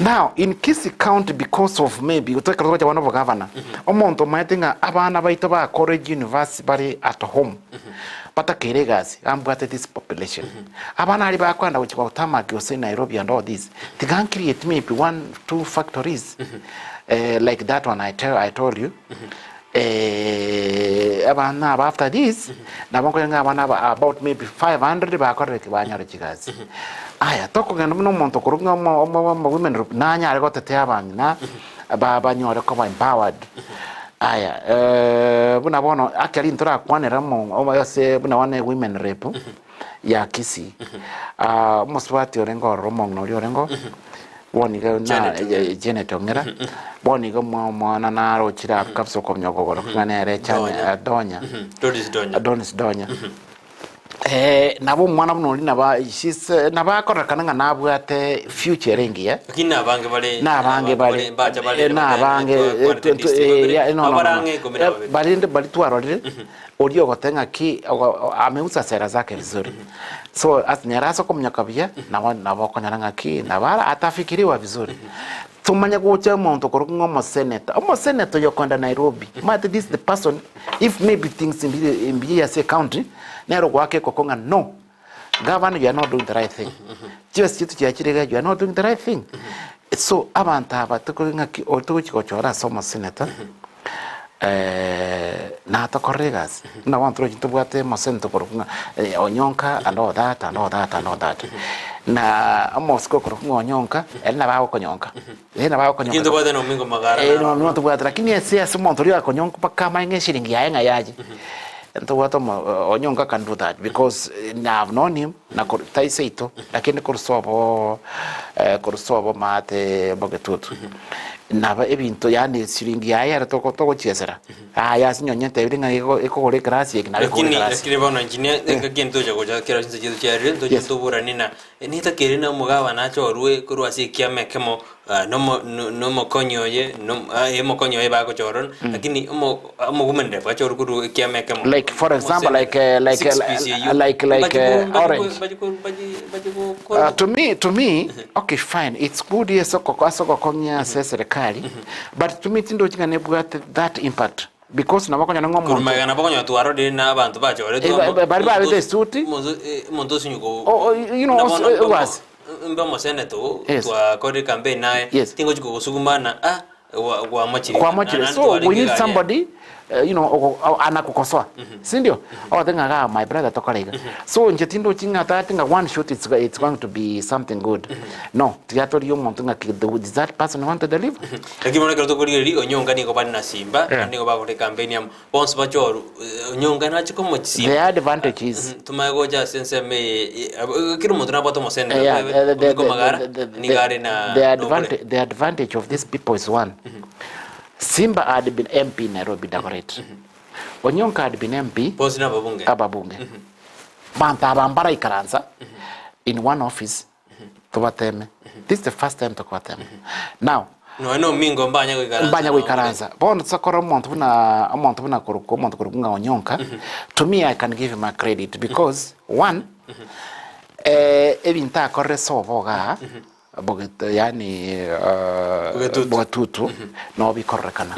A: Now, in Kisii County because of maybe ekero togocha bono obogavana, omonto omanyete ng'a abana baito ba college university bare at home, batakeire egasi, ambwate this population. Abana aria bakoenda gochia gotarmac gose Nairobi and all this, tiga ncreate maybe one, two factories like that one I tell, I told you, Abana aba after this, nabo nkonya ng'a abana aba about maybe 500 bakorire ki? Banyore chigasi. Aya, tokogenda buna omonto okorwa ng'a omo omo omo women rep nanyare gotetea abang'ina, ba banyore koba empowered. Aya, buna bono actually ntorakwanera omo omo ase buna bono women rep ya Kisii, omosubati orenge ororo omong'ina oria orenge Bono iga na
B: Janet Ong'era.
A: Janet Ong'era, bono iga omwa omwana narochire abwo kabisa okomnya okogoro ng'a nere Jane
B: Donya.
A: Donya,
B: Doris Donya.
A: Donis Donya. Eh, nabo omwana buna oria nabo she's nabo akorekana ng'a nabwate future ere engiya.
B: Lakini nabange bare
A: Nabange bare
B: mbacha bare
A: eh, nabange eh, twe- twe- eh, ya- no, no, no, no.
B: abarang'e ikomi na
A: Eh,
B: babere.
A: barinde bari twarorire oria ogote ng'aki ogo- o- ameuza sera zake vizuri so as nyara ase okominyoka buya nabo nabo okonyora ng'aki nabo ara atafikiriwa vizuri Tomanye gocha omonto okorokwa ng'a omoseneta, omoseneta oyo okoenda Nairobi, omanyete this the person if maybe things mbire mbuya ase ecounty, nere ogoaka ekoko ng'a no, gavana you are not doing the right thing, chibesa chiaito chiachire iga you are not doing the right thing. So abanto aba tokore ng'aki oyo togochia gochora ase omoseneta natokorere egasi, buna bono toroche ntobwate omoseneta okorokwa ng'a Onyonka and all that and all that and all that. Na omosike okorokwa ng'a Onyonka, ere nabo agokonyonka, ere nabo agokonyonka.
B: Lakini ntobwate na Omingo Magara
A: Eh,
B: naro.
A: no ntobwate, lakini ase ase omonto oria akonyonka mpaka amanye ng'a eshiringi yaye ng'a yaye, ntobwate omo Onyonka can do that because I have known him na kor tai seito, lakini korwa sobo korwa sobo maate bogetutu. Nabo ebinto yaani esiringi yaye ere toko togochiesera, aye ase nonye ntebire ng'a igo ekogora ekerasi eke nabo ekogora
B: Lakini
A: ekerasi.
B: lakini bono engineer engaki ntocha gocha kera chinsa chiaito chiarire ntoche
A: Yes.
B: ntoborane na nitakere na omogabana achorwe korwa ase ekiama ekemo ah, nomo no- nomokonyi oye nom ah eh omokonyi oye bagochorana lakini omo omogumanire bachorwe korwa ekiama ekemo
A: Like for example like like
B: Six piece eywo.
A: like like
B: Mbachi ko- mbachi ko-
A: orange.
B: mbachi ko- mbachi mbachi gokora
A: To me, okay fine, it's good yes oko ase ogokong'ia ase eserekari, but to me tindochi ng'a nebwate that impact because nabo okonyora ng'a
B: Korwa
A: omonto
B: magega nabo okonyora twarorire na abanto bachoretwe
A: Eh, ba-
B: amo,
A: ba- bari
B: omonto
A: babete
B: os-
A: esuti.
B: omonto eh, omonto osinye ko-
A: Oh, oh, you know,
B: buna
A: os-
B: bono
A: eh,
B: mbe omo-
A: was.
B: mbe omoseneta oo,
A: Yes.
B: twakorire campaign naye,
A: Yes.
B: tingochi kogosugumana ah, gwa- gwamochire
A: Kwamochire.
B: Naende
A: So we
B: twarenge
A: need
B: gari.
A: somebody you know ogo- o- anakukosoa sindio ogote ng'a igaa my brother tokore iga so inche tindochi ng'a tati ng'a one shot it's, it's going to be something good no tiga torie omonto ng'a ki- does that person want to deliver
B: Lakini bono ekero tokorigereria Onyonka nigo bare na Simba,
A: Yeah.
B: nigo bagokora ecampaign amo, bonsi bachoru eh, Onyonka nache komochi Simba.
A: The advantage is
B: Tumanye gocha ase ensemo eye eh, abo- kera omonto nabwate omosenera
A: Yeah,
B: bwebe,
A: the,
B: Ominko Magara,
A: the, the,
B: nigo are na
A: the,
B: na
A: advantage, the advantage of these people is one Simba had been MP Nairobi Dagoretti. Onyonka had been MP
B: Bonsi nababunge.
A: ababunge. Banto aba mbaraikaransa in one office tobateme. This is the first time tokobatema. Now
B: Nonya na omingo mbanya goikaransa
A: mbanya
B: nonye.
A: goikaransa bono tokora omonto buna omonto buna korokwa omonto korokwa ng'a Onyonka to me I can give him a credit because one eh, ebinto akorire sobo igaa Bogeto yaani
B: Bogetutu.
A: bogetutu nabo bikororekana.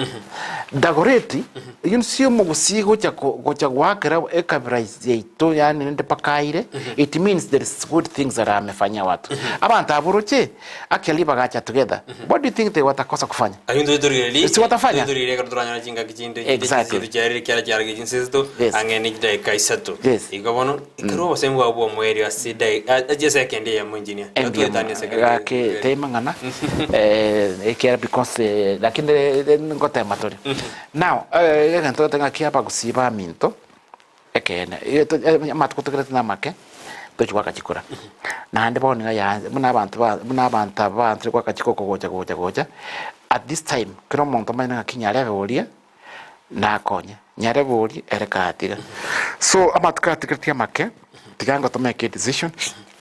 A: Dagoretti eyio nsi omogusii gocha ko- gocha goakera ekabira yaito yaani rende mpaka aire it means there is good things that amefanyia watu. Abanto abwo oroche actually bagacha together what do you think they watakosa kufanya?
B: Ayio ntoche torigererie,
A: Si watafanya?
B: ntoche torigererie ekero toranyore chingaki chinde
A: Exactly.
B: chinde chiarire kiara chiarenge chinseto
A: Yes.
B: ang'e ne chidaeka isato.
A: Yes.
B: Igo bono ekero obosemi bwao bwa omoerio ase edaika ase esekendi eyemo engineer. Twetanie esekendi
A: Gaki temang'ana ekiagera because lakini ngotema tore. Now egento gete ng'aki abagusii baminto ekeene amatuko togerete namake tochia goaka chikura. Naende bono iga ya buna abanto ba buna abanto aba baanchire goaka chikura gocha gocha gocha at this time kera omonto omanyete ng'aki nyarebe oria nakonye, nyarebe oria ere kaatiga. So amatuko atigareti amake, tiga ngotomeke edecision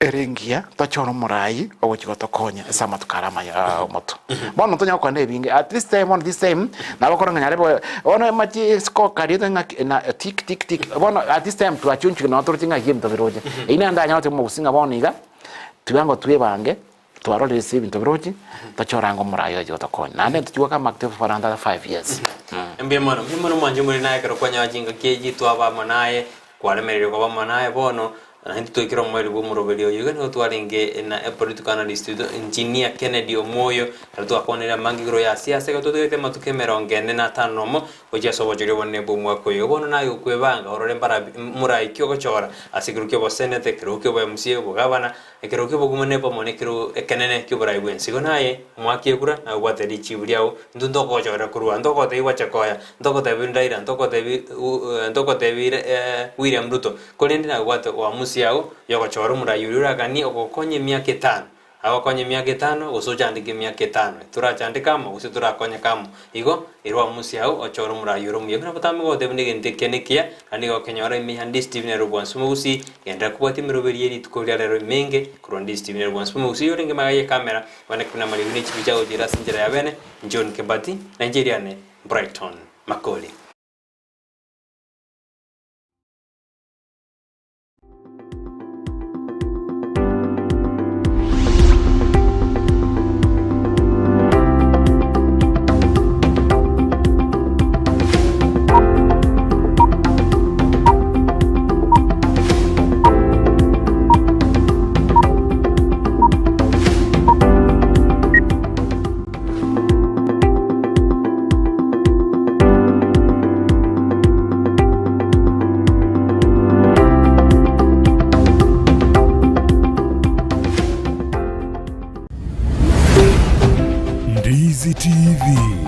A: ere engiya, tochore omorai ogochia gotokonya ase amatuko aria amaya aa omoto. Bono ntonya gokwana ebinge, at this time bono this time, nabo okora ng'a nyarebe bono amache scorecard ete ng'aki na tick tick tick, bono at this time twachunchire nonye toroche ng'aki ebinto biroche. Eyio naende ndanyore gotebi omogusii ng'a bono iga, tiga ngotwebange. Twarorire ase ebinto biroche, tochorange omoraia oye gotokonya. Naende ntochia goaka active for another 5 years.
B: Mbuya mono, mbuya mono mwanche more naye ekero kwanyora chingaki echi twaba amo naye, kwaremereire koba amo naye bono, naintwe twaikire omoerio bwa omoroberi oyo. Iga nigo twarenge na epolitical analyst oito Engineer Kennedy Omwoyo, ekero twakwanire amange igoro ya siasa ekero twatugete amatuko emerongo ene na atano nomo, gochia ase obochori obonene bw'omwaka oyo. Bono naye okwebanga orore mbarabi morai ki ogochora ase ekerogo ki'oboseneta, ekerogo ki'obo-MCA, obogavana, Ekerogo ki'obogima nebamo nekerogo ekenene ki'oborai bw'ense. Igo naye, omoaki ekura, naye obwate richibu riao, intwe ntogochorera korwa, ntogotebia Wajackoyah, ntogotebia Raila, ntogotebia ntogotebia William Ruto, korende naye obwate uamuzi yao yogochora omorai oria orakanie ogokonya emiaka etano. Agokonye emiaka etano, gose ochandeke emiaka etano. Torachandeke amo, gose torakonyeke amo. Igo, ere oamusi ao, ochore omoraai ore omuya. Buna botambe goteba buna egento ekiya nekiya, naende nigo okenyora ime ya Ndisi TV nere obwansu bw'omogusii, genderera kobwatia emeroberi ye rituko ria rero emenge korwa Ndisi TV nere obwansu bw'omogusii orenge magega y'ekamera, one buna amariogi ne chibicha agochiira ase enchera ya bene, John Kebati, na inche eriane Brighton Makori.